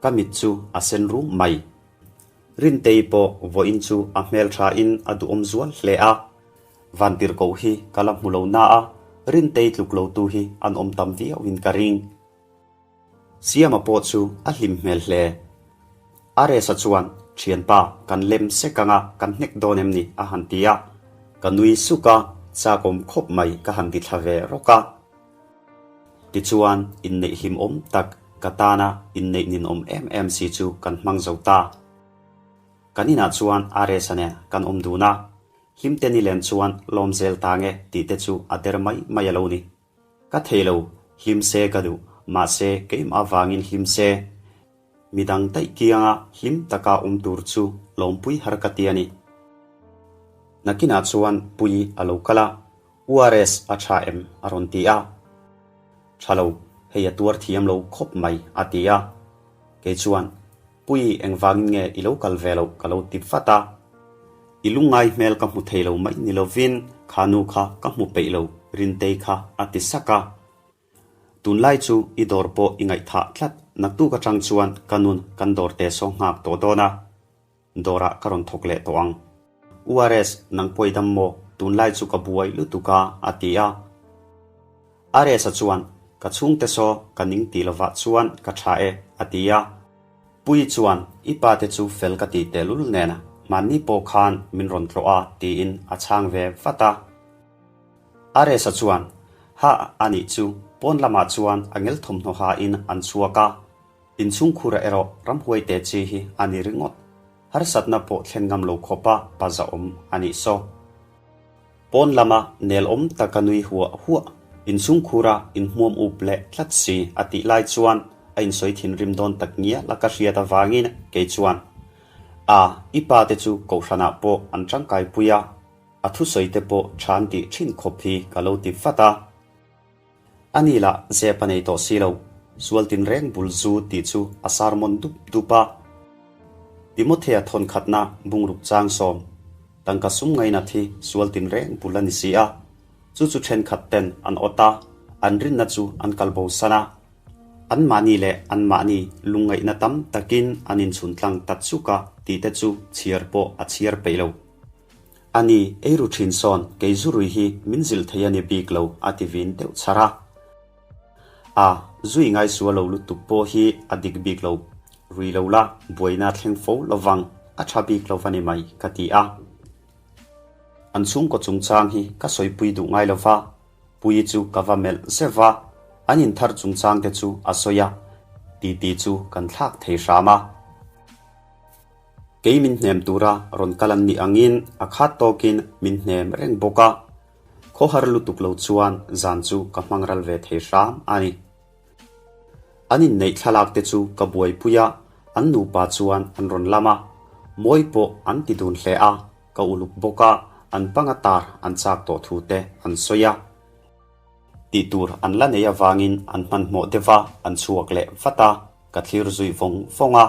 ka mit chu a sen rum mai. Rintei pawh vawiin chu a hmeltha in a duhawm zual hle a, Vantirhkoh hi ka la hmu lo na a, Rintei tluk lo tu hi an awm tam viau in ka ring. Siama pawh chu a hlim hmel hle. Aresa chuan, Thianpa, kan lem sek anga kan hnek dawn em ni? a han ti a. Ka nui suk a, chakawm khawp mai ka han ti thla ve rawk a. Tichuan, inneih hlimawm tak ka tana inneih ninawm em em si chu kan hmang zo ta. Kan inah chuan Aresa nen kan awm dun a, hlimte ni len chuan lawm zel ta nge tih te chu a der mai mai a lo ni. Ka thei lo, hlim se ka duh, mahse keimah avangin hlim se. Midang daih kianga hlim taka awm tur chu lawmpui har ka ti a ni. Nakinah chuan Puii a lo kal a, URS a tha em? a rawn ti a. Tha lo, hei a tuar thiam lo khawp mai, a ti a. Kei chuan, Puii engvangin nge i lo kal ve loh ka lo ti vat a. I lungngai hmel ka hmu thei lo mai ni lovin kha nu kha ka hmu peih lo Rintei kha a ti sak a. Tunlai chu i dawr pawh i ngaihthah tlat naktuk atang chuan ka nun kan dawr te saw nghak tawh dawn a. Dawrah ka rawn thawk leh tawh ang. URS, nang pawh i dam maw? Tunlai chu ka buai lutuk a, a ti a. RS-a chuan, Ka chhungte saw ka ning tih lovah chuan ka tha e, a ti a. Puii chuan, I pa te chu fel ka tih tehlul nen hmanni pawh khan min rawn tlawh a, tiin a chhang ve vat a. RS-a chuan, Hah, a nih chu, pawn lamah chuan a ngel thawmhnaw hain an chhuak a. Inchhungkhura erawh ramhuai te chi hi a ni ringawt. Harsatna pawh thlen ngam lo khawpa pa zahawm a nih saw. Pawn lama nel awm taka nui huah huah, inchhungkhura inhmuam up leh tlat si a tih lai chuan a insawi thinrim dawn tak ngial a ka hriat avangin kei chuan, A, i pa te chu kohhranah pawh an tangkaipui a, a thusawi te pawh tha an tih thin khawp hi ka lo ti vat a. A ni lah zep a nei tawh si lo, sual tinreng bul zu tih chu a sermon dup dup a. Timothea thawnkhatna bungruk chang sawm, tangka sum ngainat hi sual tinreng bul a ni si a, chu chu thenkhat ten an awt a, an rinna chu an kal bo san a. Anmahni leh anmahni lungngaihna tam takin an inchhun tlang ta chuk a tih te chu chhiar pawh a chhiar peih lo. A ni, ei ru thin sawn, kei zu rui hi min zilh thei a ni bik lo, a ti vin deuh chhar a. A, zui ngaisual lo lutuk pawh hi a dik bik lo, rui lo la, buaina thleng fo lovang, a tha bik lo va ni mai, ka ti a. An chhungkaw chungchang hi ka sawipui duh ngai lo va, Puii chu ka va melh zeuh va, an inthar chungchang te chu a sawi a, titi chu kan thlak thei hram a. Kei min hnem tura rawn kal an nih angin a khat tawkin min hnem reng bawk a, khawhar lutuk lo chuan zan chu ka hmang ral ve thei hram a ni. An inneih thlalak te chu ka buaipui a, an nupa chuan an rawn lam a, mawi pawh an ti dun hle a, ka uluk bawk a, an panga tar an chak tawh thu te an sawi a. Tih tur an la nei avangin an hmanhmawh deuh a, an chhuak leh vat a, ka thlir zui vawng vawng a.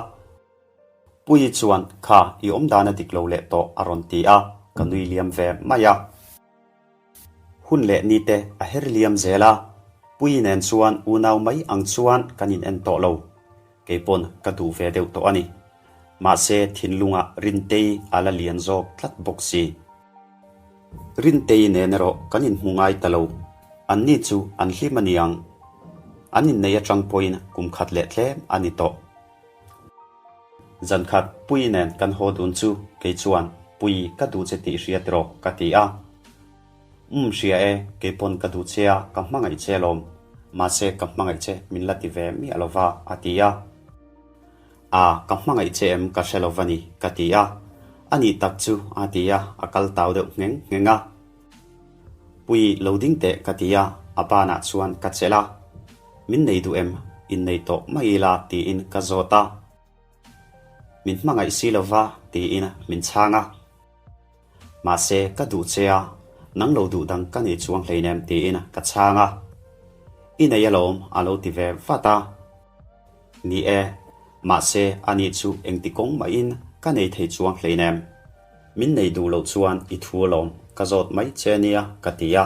Puii chuan, Kha, i awm dan a dik lo leh tawh a rawn ti a, ka nui liam ve mai a. Hun leh ni te a her liam zel a, Puii nen chuan unau mai ang chuan kan in en tawh lo. Kei pawn ka duh ve deuh tawh a ni. Mahse thinlungah Rintei a la lian zawk tlat bawk si. Rintei nen erawh kan inhmu ngai ta lo. Anni chu an hlim a ni ang. An inneih atang pawhin kum khat leh tlem a ni tawh. Zan khat Puii nen kan haw dun chu kei chuan Puii ka duh che tih hriat rawh ka ti a. Umm hria e, kei pawn ka duh che a, ka hmangaih che alawm. Mahse ka hmangaih che min la ti ve miah lo va a ti a. A, ka hmangaih che em ka hre lo va ni ka ti a. A nih tak chu a ti a, a kal tau deuh ngheng ngheng a. Puii lo ding teh ka ti a, a banah chuan ka chelh a. Min nei duh em? Innei tawh mai ila tiin ka zawt a. Min hmangaih si lo va tiin min chhang a. Mahse ka duh che a, nang lo duh dang ka nei chuang hleinem tiin ka chhang a. I nei alawm a lo ti ve vat a. Ni e, mahse ani chu engti kawng mahin ka nei thei chuang hleinem. Min nei duh loh chuan i thu alawm ka zawt mai che nia ka ti a.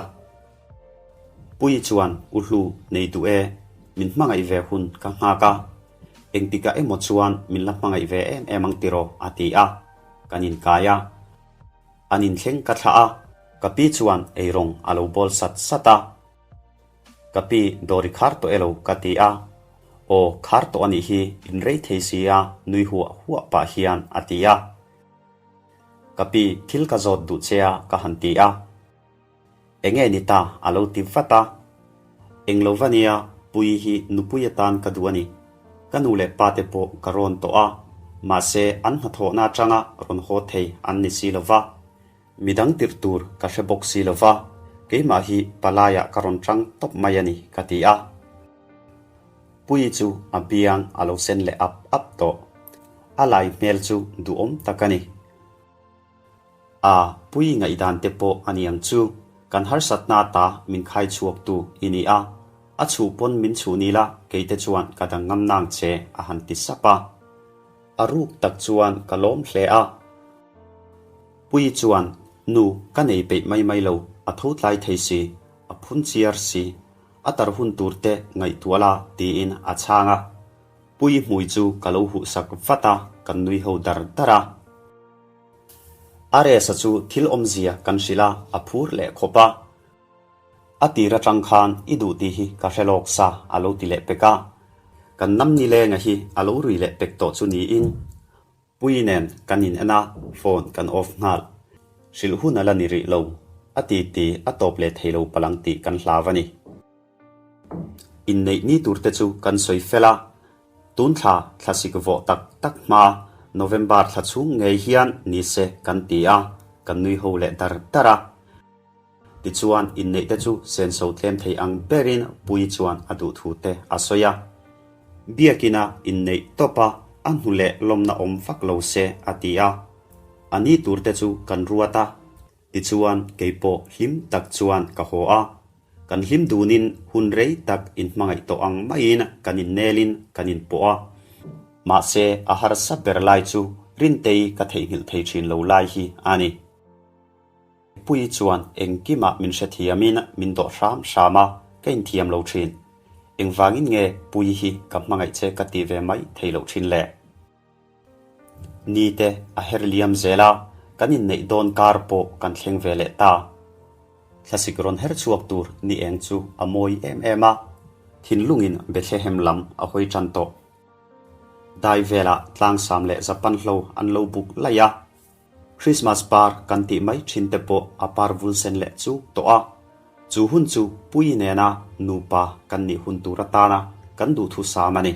Puii chuan u hlu nei duh e, min hmangaih ve hun ka nghak a, engtikah emaw chuan min la hmangaih ve em em ang tiraw a ti a, kan inkai a. An inthleng ka thlah a, ka pi chuan eirawng a lo bawl sat sat a. Ka pi dawr i khar tawh elo ka ti a, aw khar tawh a nih hi in rei thei si a nui huah huah pah hian a ti a. Ka pi thil ka zawt duh che a ka han ti a. Enge ni ta a lo ti vat a. Eng lo va nia Puii hi nupui atan ka duh a ni. Ka nu leh pa te pawh ka rawn tawh a, mahse an hnathawhna atanga rawn haw thei an ni si lo va. Midang tirh tur ka hre bawk si lo va, keimah hi palaiah ka rawn tang tawp mai a ni ka ti a. Puii chu a biang a lo sen leh ap ap tawh. A lai hmel chu duhawm tak a ni. A, Puii ngaihdan te pawh a ni ang chu, kan harsatna ata min khai chhuak tu i ni a, a chhuh pawn min chhuh ni la kei te chuan ka dang ngam nang che a han ti sap a. A ruk tak chuan ka lawm hle a. Puii chuan, Nu, ka nei peih mai mai lo, a tho tlai thei si, a phun chiar si, a tar hun tur te ngaihtuah la, tiin a chhang a. Puii hmui chu ka lo huh sak vat a, kan nui ho dar dar a. Aresa chu thil awmzia kan hrilh a, a phur leh khawp a. A tir atang khan i duh tih hi ka hre lawk sa a lo ti leh pek a. Kan nam nilenga hi a lo rui leh pek tawh chu niin Puii nen kan in en a, phone kan off nghal. Hrilh hun a la ni rih lo, a ti ti a tawp leh thei lo palang tih kan hlau a ni. Inneih ni tur te chu kan sawi fel a, tun thla thlasik vawh tak tak hma November thla chhung ngei hian ni se kan ti a, kan nui ho leh dar dar a. Tichuan, inneihte chu senso tlem thei ang berin Puii chuan a duh thu te a sawi a. Biakina inneih tawp a, a hnu leh lawmna awm vak lo se a ti a. A ni tur te chu kan ruat a. Tichuan, kei pawh hlim tak chuan ka haw a. Kan hlim dunin hun rei tak inhmangaih tawh ang maiin kan innelin kan inpawh a. Mahse, a harsa ber lai chu Rintei ka theihnghilh thei thin lo lai hi a ni. Puii chuan engkimah min hrethiamin min dawh hram hram a, ka inthiam lo thin. Engvangin nge Puii hi ka hmangaih che ka ti ve mai thei loh thin le? Ni te a her liam zel a, kan inneih dawn kar pawh kan thleng ve leh ta. Thlasik rawn her chhuak tur ni eng chu a mawi em em a, thinlungin Bethlehem lam a hawi tan tawh. Dai velah tlangsam leh Japan hlo an lo buk laih a, Christmas par kan tih mai thin te pawh a par vul sen leh chuk tawh a, chu hun chu Puii nena nupa kan nih hun tur atana kan duhthusam a ni.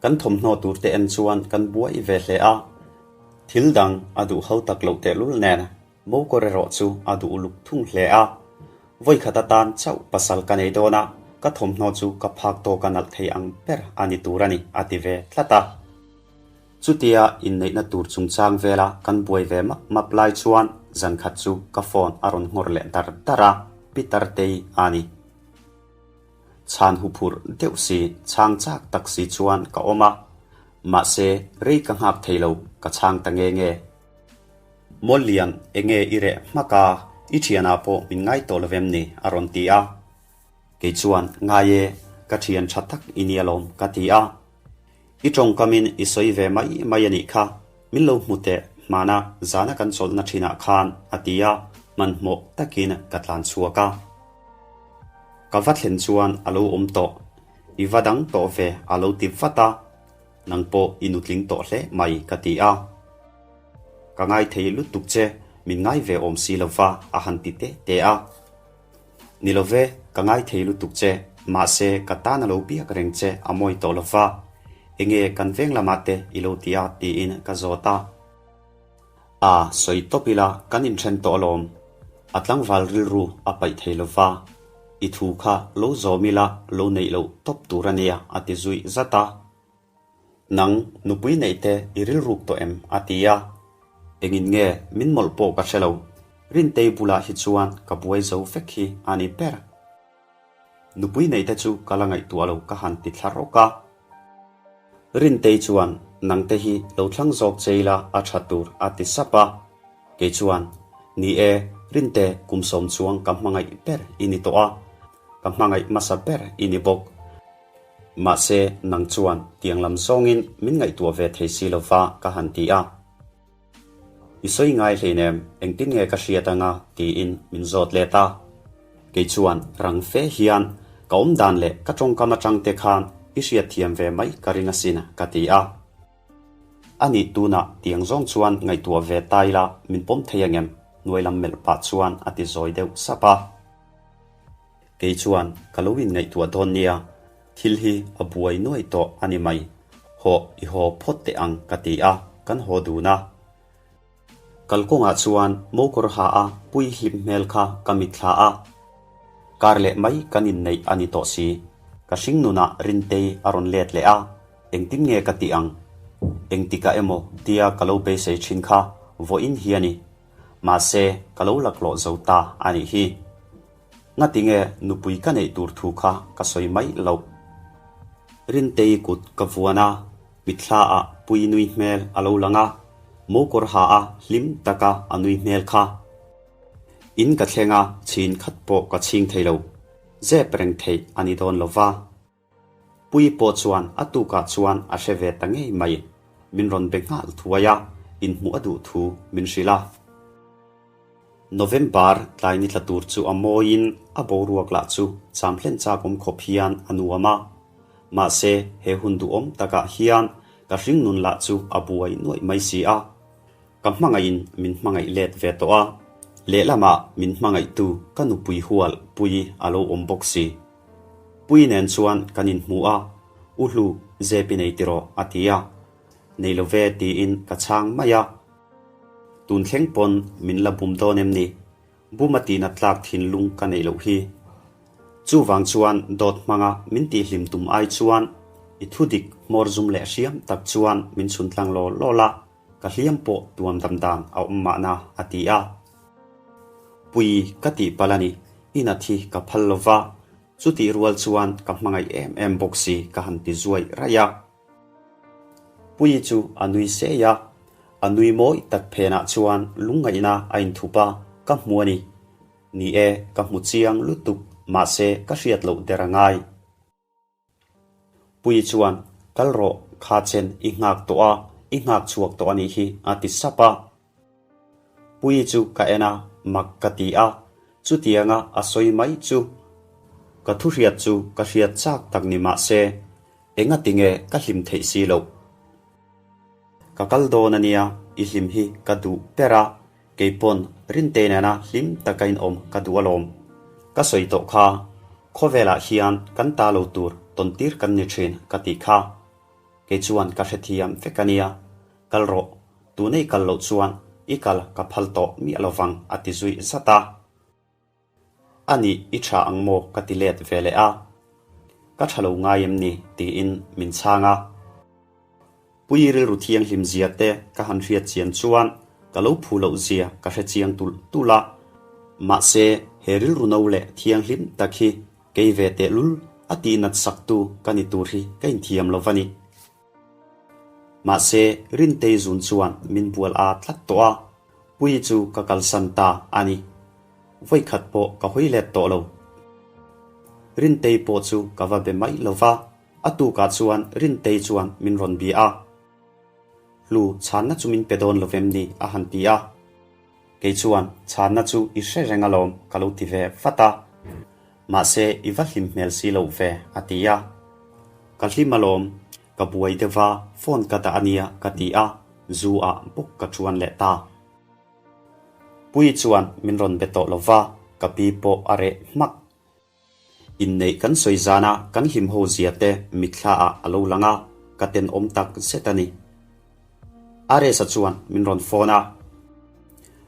Kan thawmhnaw tur te en chuan kan buai ve hle a, thil dang a duh ho tak loh tehlul nen Mokawr erawh chu a duh uluk thung hle a, vawikhat atan chauh pasal ka nei dawn a, ka thawmhnaw chu ka phak tawk a nalh thei ang ber a ni tur a ni a ti ve tlat a. Chutia inneihna tur chungchang vela kan buai ve map map lai chuan zan khat chu ka phone a rawn nghawr leh dar dar a, Peter tei a ni. Chhan huphurh deuh si, chhang chak tak si chuan ka awm a, mahse rei ka nghak thei lo, ka chhang ta nge nge. Mawllian, enge i reh hmak a, i thianah pawh min ngai tawh lo vem ni? a rawn ti a. Kei chuan, Ngai e, ka thian tha tak i ni alawm, ka ti a. I tawngkamin i sawi ve mai mai a nih kha, min lo hmu teh hmana zana kan chawlhna thinah khan a ti a, hmanhmawh takin ka tlan chhuak a. Ka va thlen chuan a lo awm tawh, i va dang tawh ve a lo ti vat a, nang pawh i nutling tawh hle mai ka ti a. Ka ngai thei lutuk che, min ngai ve awm si lova a han ti teh teh a. Ni lo ve, ka ngai thei lutuk che, mahse ka tan a lo biak reng che a mawi tawh lo va, enge kan veng lamah te i lo ti a tiin ka zawt a. A, sawi tawp ila kan inthen tawh alawm, a tlangval rilru a paih thei lo va, i thu kha lo zawm ila lo neih loh tawp tur a nia a ti zuih zat a. Nang, nupui neih te i rilruk tawh em? a ti a. Engin nge min mawlh pawh ka hre lo. Rintei bulah hi chuan ka buai zo vek hi a ni ber. Nupui neih te chu ka la ngaihtuah lo ka han ti thla rawk a. Rintei chuan, Nang te hi lo thlang zawk che ila a tha tur a ti sap a. Kei chuan, Ni e, Rinte kum sawm chuang ka hmangaih ber i ni tawh a. Ka hmangaih hmasa ber i ni bawk. Mahse, nang chuan tiang lam zawngin min ngaihtuah ve thei si lova ka han ti a. I sawi ngai hleinem, engtin nge ka hriat anga? tiin min zawt let a. Kei chuan rang fe hian ka awm dan leh ka tawngkam atang te khan i hriatthiam ve mai ka ring asin ka ti a. Anih tunah tiang zawng chuan ngaihtuah ve ta ila min pawm thei angem? Hnuai lam melh pah chuan a ti zawi deuh sap a. Kei chuan ka lo inngaihtuah dawn nia, thil hi a buai nuai tawh a ni mai, hawh i haw phawt teh ang ka ti a, kan haw dun a. Kalkawngah chuan mokawr ha a pui hlim hmel kha ka mitthla a, kar leh mai kan inneih a ni tawh si. Ka hringnunah Rintei a rawn let leh a, engtin nge ka tih ang? Engtikah emaw tia ka lo beisei thin kha vawiin hi a ni. Mahse, ka lo laklawh zo ta a nih hi. Ngatinge nupui ka neih tur thu kha ka sawi mai loh. Rintei kut ka vuan a, mitthla ah pui nui hmel a lo lang a, mokawr ha a hlim taka a nui hmel kha. In ka thleng a, chhin khat pawh ka chhing thei lo. Zep reng theih a ni dawn lo va. Pui pawh chuan a tukah chuan a hre ve ta ngei mai. Min rawn be nghal thuai a, inhmuh a duh thu min hrilh a. November tlai ni tla tur chu a mawiin a boruak lah chu cham hlen chak awm khawp hian a nuam a. Mahse, he hun duhawm takah hian ka hringnun lah chu a buai nuaih mai si a. Ka hmangaihin min hmangaih let ve tawh a, lehlamah min hmangaihtu ka nupui hual Puii a lo awm bawk si. Puii nen chuan kan inhmu a, U Hlu, zep i nei tiraw? a ti a. Nei lo ve tiin ka chhang mai a. Tun thleng pawn min la bum dawn em ni? Bum a tihna tlak thinlung ka neih loh hi. Chuvang chuan dawt hmanga min tihhlim tum ai chuan i thudik hmawr zum leh hriam tak chuan min chhun tlang law law la, ka hliam pawh tuam dam dan a awm mahna a ti a. Pui ka tih palh a ni, i nat hi ka phal lo va, chutih rual chuan ka hmangaih em em bawk si ka han ti zuai raih a. Pui chu a nui sei a, a nui mawi tak phenah chuan lungngaihna a inthup a, ka hmu a ni. Ni e, ka hmu chiang lutuk, mahse ka hriat loh der a ngai. Pui chuan, Kal rawh, kha chen i nghak tawh a, i nghak chhuak tawh a nih hi, a ti sap a. Pui chu ka en a, mak ka ti a, chutianga a sawi mai chu. Ka thu hriat chu ka hriat chak tak ni mah se, engatinge ka hlim theih si loh. Ka kal dawn a nia, i hlim hi ka duh ber a, Keipawn Rintei nena hlim taka inawm ka duh alawm. Ka sawi tawh kha, khawvelah hian kan ta lo tur tawn tir kan ni thin ka tih kha. Kei chuan ka hrethiam vek a nia. Kal rawh, tuna i kal loh chuan i kal ka phal tawh miah lovang a ti zui zat a. A nih i tha ang maw ka ti let ve leh a. Ka tha lo ngai em ni tiin min chhang a. Pui rilru thianghlim zia te ka han hriat chian chuan ka lo phu loh zia ka hre chiang tulh tulh a. Mahse he rilru no leh thianghlim tak hi kei ve tehlul a tihnat saktu ka ni tur hi ka inthiam lo va ni. Mahse Rintei zun chuan min bual a tlat tawh a, Pui chu ka kalsan ta a ni. Vawikhat pawh ka hawi let tawh lo. Rintei pawh chu ka va be mai lo va. A tukah chuan Rintei chuan min rawn bia a. Hlu, chhanna chu min pe dawn lo vem ni? a han ti a. Kei chuan, Chhanna chu i hre reng alawm, ka lo ti ve vat a. Mahse, i va hlim hmel si loh ve, a ti a. Ka hlim alawm, ka buai deuh va, phone ka dah a nia, ka ti a, zu ah bawk ka chuan leh ta. Puii chuan min rawn be tawh lo va, ka pi pawh a reh hmak. Inneih kan sawi zana kan hlim ho zia te mitthla ah a lo lang a, ka tenawm tak zet a ni. Aresa chuan min rawn phone a,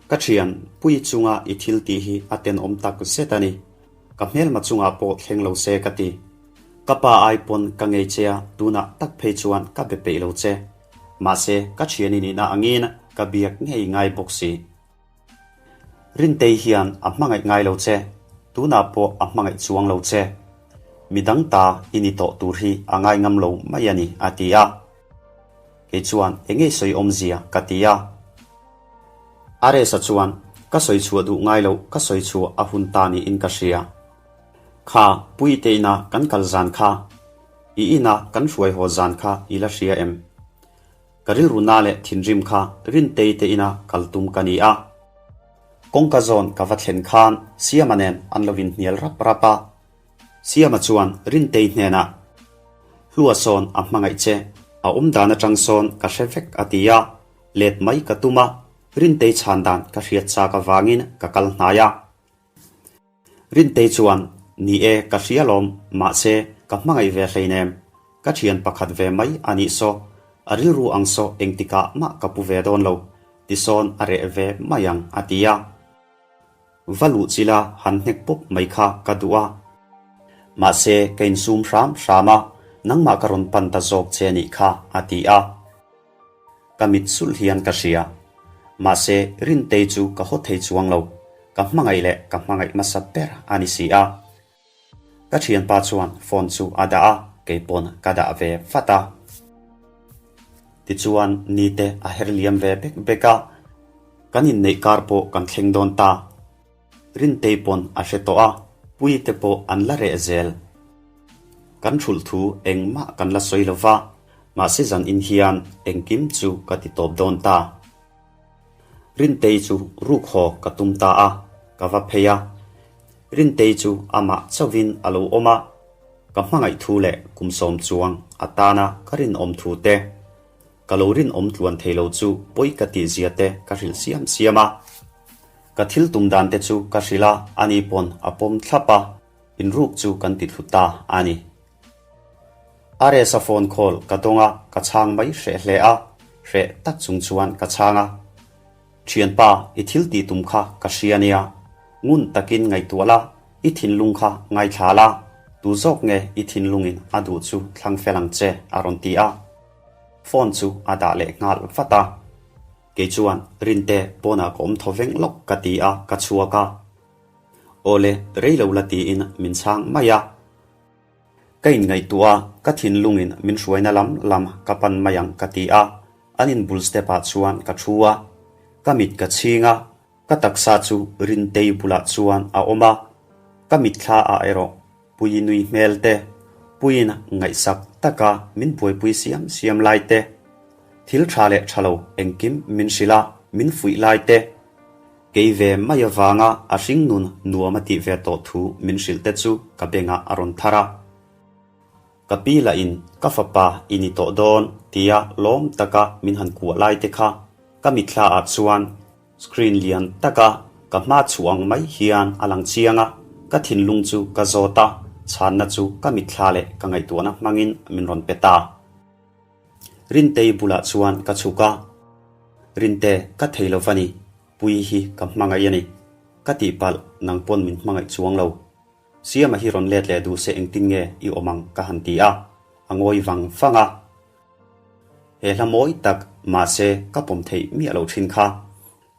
Ka thian, Puii chunga i thil tih hi a tenawm tak zet a ni. Ka hmelma chungah pawh thleng lo se ka ti. Ka pa ai pawn ka ngei che a, tunah tak phei chuan ka be peih lo che. Mahse, ka thian i nihna angin ka biak ngei ngai bawk si. Rintei hian a hmangaih ngai lo che, tunah pawh a hmangaih chuang lo che. Midang ta i ni tawh tur hi a ngai ngam lo mai a ni, a ti a. Kei chuan eng nge sawi awmzia ka ti a. Aresa chuan, Ka sawi chhuah duh ngai loh, ka sawi chhuah a hun ta niin ka hria. Kha, Puite ina kan kal zan kha, i ina kan hruai haw zan kha i la hria em? Ka rilru na leh thinrim kha Rintei te ina kal tum ka ni a. Kawngka zawn ka va thlen khan Siama nen an lo inhnial rap rap a. Siama chuan Rintei hnenah, Hlua sawn a hmangaih che, a awm dan atang sawn ka hre vek a ti a. Let mai ka tum a, Rintei chhan dan ka hriat chak avangin ka kal hnai a. Rintei chuan, Ni e, ka hria lawm, mahse, ka hmangaih ve hleinem. Ka thian pakhat ve mai a nih saw, a rilru ang saw engtikah mah ka pu ve dawn lo, tisawn a reh ve mai ang, a ti a. Va luh chila han hnek pawp mai kha ka duh a. Mahse, ka insum hram hram a, nangmah ka rawn pan ta zawk che nih kha, a ti a. Ka mit sulh hian ka hria. Mahse, Rintei chu ka haw thei chuang lo. Ka hmangaih leh ka hmangaih hmasa ber a ni si a. Ka thianpa chuan phone chu a dah a, kei pawn ka dah ve vat a. Tichuan, nite a her liam ve bek bek a. Kan inneih kar pawh kan thleng dawn ta. Rintei pawn a hre tawh a, Puite pawh an la reh zel. Kan hrulh thu engmah kan la sawi lo va, mahse zan in hian engkim chu ka ti tawp dawn ta. Rintei chu ruk haw ka tum ta a, ka va phei a. Rintei chu amah chauhin a lo awm a, ka hmangaih thu leh kum sawm chuang a tana ka rinawm thu te, ka lo rinawm tluan thei lo chu pawi ka tih zia te ka hrilh siam siam a. Ka thil tum dan te chu ka hrilh a, ani pawn a pawm thlap a, inruk chu kan ti thlu ta a ni. Aresa phone call ka dawng a, ka chhang mai hreh hle a, hreh tak chung chuan ka chhang a. Thianpa, i thil tih tum kha ka hria nia, ngun takin ngaihtuah la, i thinlung kha ngaithla la, tu zawk nge i thinlungin a duh chu thlang fel ang che, a rawn ti a. Phone chu a dah leh nghal vat a. Kei chuan, Rinte, pawnah ka awm thaw veng lawk ka ti a, ka chhuak a. Awle, rei lo la tiin min chhang mai a. Ka inngaihtuah a, ka thinlungin min hruaina lam lam ka pan mai ang ka ti a, an inbul step ah chuan ka thu a. Ka mit ka chhing a, ka taksa chu Rintei bulah chuan a awm a, ka mitthla ah erawh Pui nui hmel te, Puiin ngaihsak taka min buaipui siam siam lai te, thil tha leh tha lo engkim min hrilh a, min fuih lai te, kei ve mai avanga a hringnun nuam a tih ve tawh thu min hrilh te chu ka bengah a rawn thar a. Ka pi lahin ka fapa i ni tawh dawn tia lawm taka min han kuah lai te kha ka mitthla ah chuan Screen lian taka ka hma chhuah ang mai hian a lang chiang a, ka thinlung chu ka zawt a, chhanna chu ka mitthla leh ka ngaihtuahna hmangin min rawn pe ta. Rintei bulah chuan ka chhuk a, Rinte, ka thei lo va ni, Puii hi ka hmangaih a ni. Ka tihpalh, nang pawn min hmangaih chuang lo. Siama hi rawn let leh duh se engtin nge i awm ang ka han ti a, a ngawi vang vang a. He hla mawi tak, mahse ka pawm theih miah lo thin kha.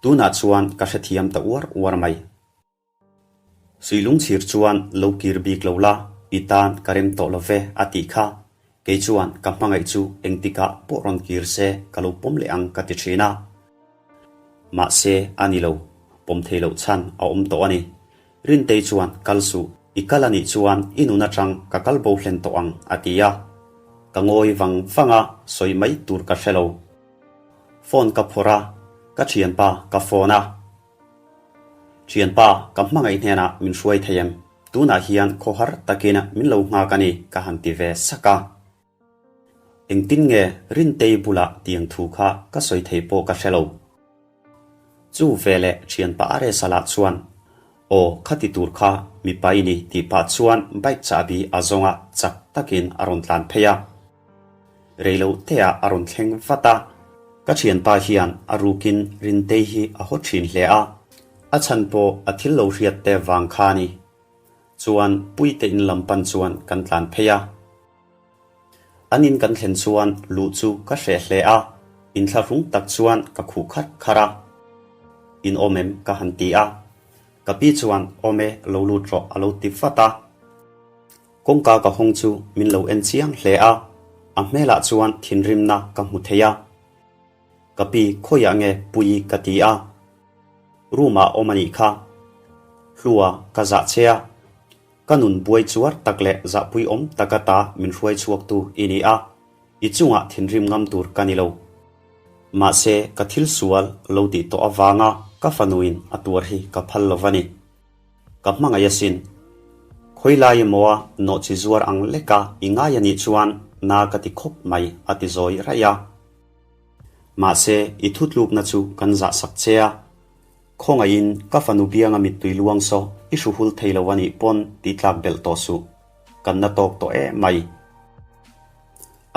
Tunah chuan ka hrethiam ta uar uar mai. Suilung chhir chuan lo kir bik lo la, i tan ka rem tawh lo ve a tih kha. Kei chuan ka hmangaih chu engtikah pawh rawn kir se ka lo pawm leh ang ka ti thin a. Mahse a ni lo, pawm thei loh chhan a awm tawh a ni. Rintei chuan kal suh, i kal a nih chuan i nun atang ka kal bo hlen tawh ang a ti a. Ka ngawi vang vang a, sawi mai tur ka hre lo. Phone ka phawrh a, ka thianpa ka phone a. Thianpa, ka hmangaih hnenah min hruai thei em? Tunah hian khawhar takin min lo nghak a ni ka han ti ve sak a. Engtin nge Rintei bulah tiang thu kha ka sawi thei pawh ka hre lo. Chu veleh thianpa Aresa lah chuan, Aw, khati tur kha mipa i ni tih pah chuan bike chahbi a zawnga chak takin a rawn tlan phei a. Reilo teah a rawn thleng vat a, ka thianpa hian a rukin Rintei hi a haw thin hle a, a chhan pawh a thil lo hriat te vang kha a ni. Chuan Puite in lam pan chuan kan tlan phei a. An in kan thlen chuan luh chu ka hreh hle a, inthlahrung tak chuan ka khuh kharh kharh a. In awm em? ka han ti a. Ka pi chuan awm e, lo lut rawh a lo ti vat a. Kawngka ka hawng chu min lo en chiang hle a, a hmelah chuan thinrimna ka hmu thei a. Ka pi khawiah nge Puii ka ti a. Room ah awm a nih kha. Hlua ka zah che a. Ka nun buai chuar tak leh zahpui awm taka ta min hruai chhuaktu i ni a, i chungah thinrim ngam tur ka ni lo. Mahse, ka thil sual lo tih tawh avanga ka fanuin a tuar hi ka phal lo va ni. Ka hmangaih asin. Khawilai emaw a nawhchi zuar ang leka i ngai a nih chuan na ka ti khawp mai a ti zawi raih a. Mahse, i thutlukna chu kan zahsak che a. Khawngaihin ka fanu bianga mittui luang saw i hru hul thei lo a nih pawn tih tlak belh tawh suh. Kan na tawk tawh em mai.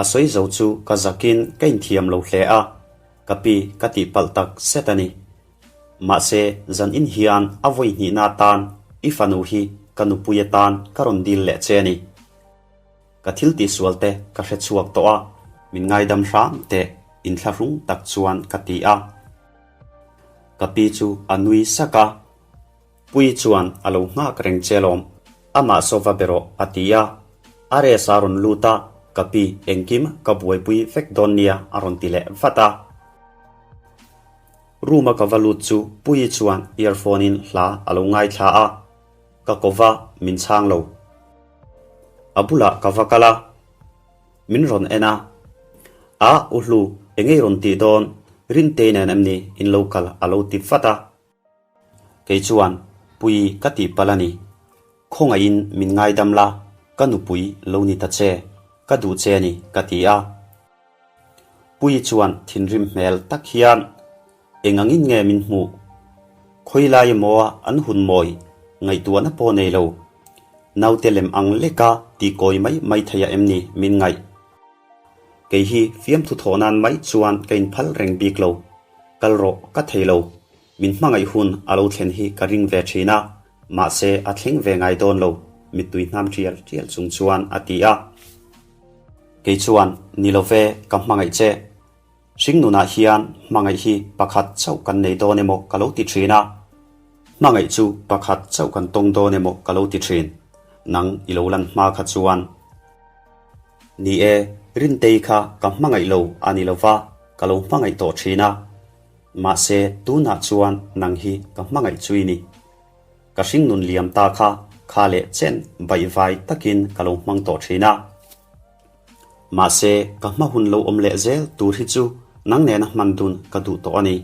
A sawi zo chu ka zakin ka inthiam lo hle a, ka pi ka tih palh tak zet a ni. Mahse zan in hian a vawi hnihna atan i fanu hi ka nupui atan ka rawn dil leh che a ni. Ka thil tihsual te ka hre chhuak tawh a, min ngaidam hram teh inthlahrung tak chuan ka ti a. Ka pi chu a nui sak a, Pui chuan a lo nghak reng che lawm, amah saw va be rawh a ti a. A resa rawn lut a, Ka pi engkim ka buaipui vek dawn nia a rawn ti leh vat a. Room a ka va lut chu Pui chuan earphone in hla a lo ngaithla a, ka ko va min chhang lo. A bulah ka va kal a, min rawn en a, A, U Hlu, eng ei rawn tih dawn? Rintei nen em ni in lo kal a lo ti vat a. Kei chuan, Pui ka tih palh a ni. Khawngaihin min ngaidam la, ka nupui lo ni ta che, ka duh che a ni, ka ti a. Pui chuan thinrim hmel tak hian, Eng angin nge min hmuh? Khawi lai emaw an hun mawi ngaihtuahna pawh nei lo. Naute lem ang leka ti kawi mai mai thei a em ni min ngaih? Kei hi fiamthu thawh nan mai chuan ka inphal reng bik lo. Kal rawh ka thei lo. Min hmangaih hun a lo thlen hi ka ring ve thin a, mahse a thleng ve ngai dawn lo, mittui hnam tial tial chung chuan a ti a. Kei chuan, Ni lo ve, ka hmangaih che. Hringnunah hian hmangaih hi pakhat chauh kan nei dawn emaw ka lo ti thin a, hmangaih chu pakhat chauh kan tawng dawn emaw ka lo ti thin, nang i lo lan hma kha chuan. Ni e, Rintei kha ka hmangaih lo a ni lova, ka lo hmangaih tawh thin a, mahse tunah chuan nang hi ka hmangaih chu i ni. Ka hringnun liam ta kha kha leh chen baihvai takin ka lo hmang tawh thin a. Mahse, ka hma hun lo awm leh zel tur hi chu nang nena hman dun ka duh tawh a ni.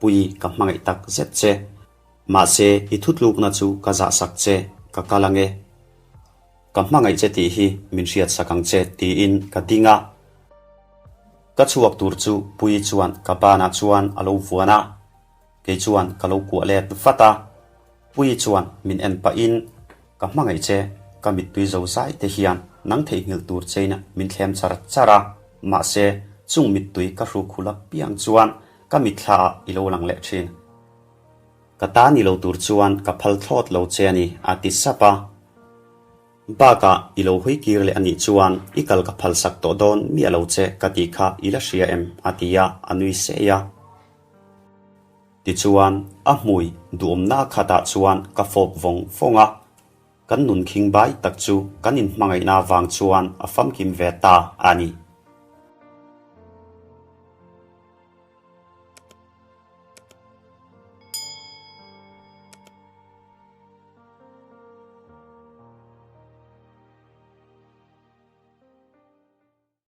Pui, ka hmangaih tak zet che. Mahse, i thutlukna chu ka zahsak che, ka kal ang e. Ka hmangaih che tih hi min hriatsak ang che tiin ka ding a. Ka chhuak tur chu Pui chuan ka banah chuan a lo vuan a. Kei chuan ka lo kuah let vat a, Puii chuan min en pahin, Ka hmangaih che, ka mittui zo zai te hian nang theihnghilh tur chein min thlem char char a, mahse chung mittui ka hruk hul apiang chuan ka mitthla ah i lo lang leh thin. Ka ta ni lo tur chuan ka phal thlawt lo che a ni, a ti sap a. Bakah i lo hawi kir leh a nih chuan i kal ka phalsak tawh dawn miah lo che ka tih kha i la hria em? a ti a, a nui sei a. Tichuan, a hmui duhawmna khatah chuan ka fawp vawng vawng a, kan nun khing bai tak chu kan inhmangaihna vang chuan a famkim ve ta a ni.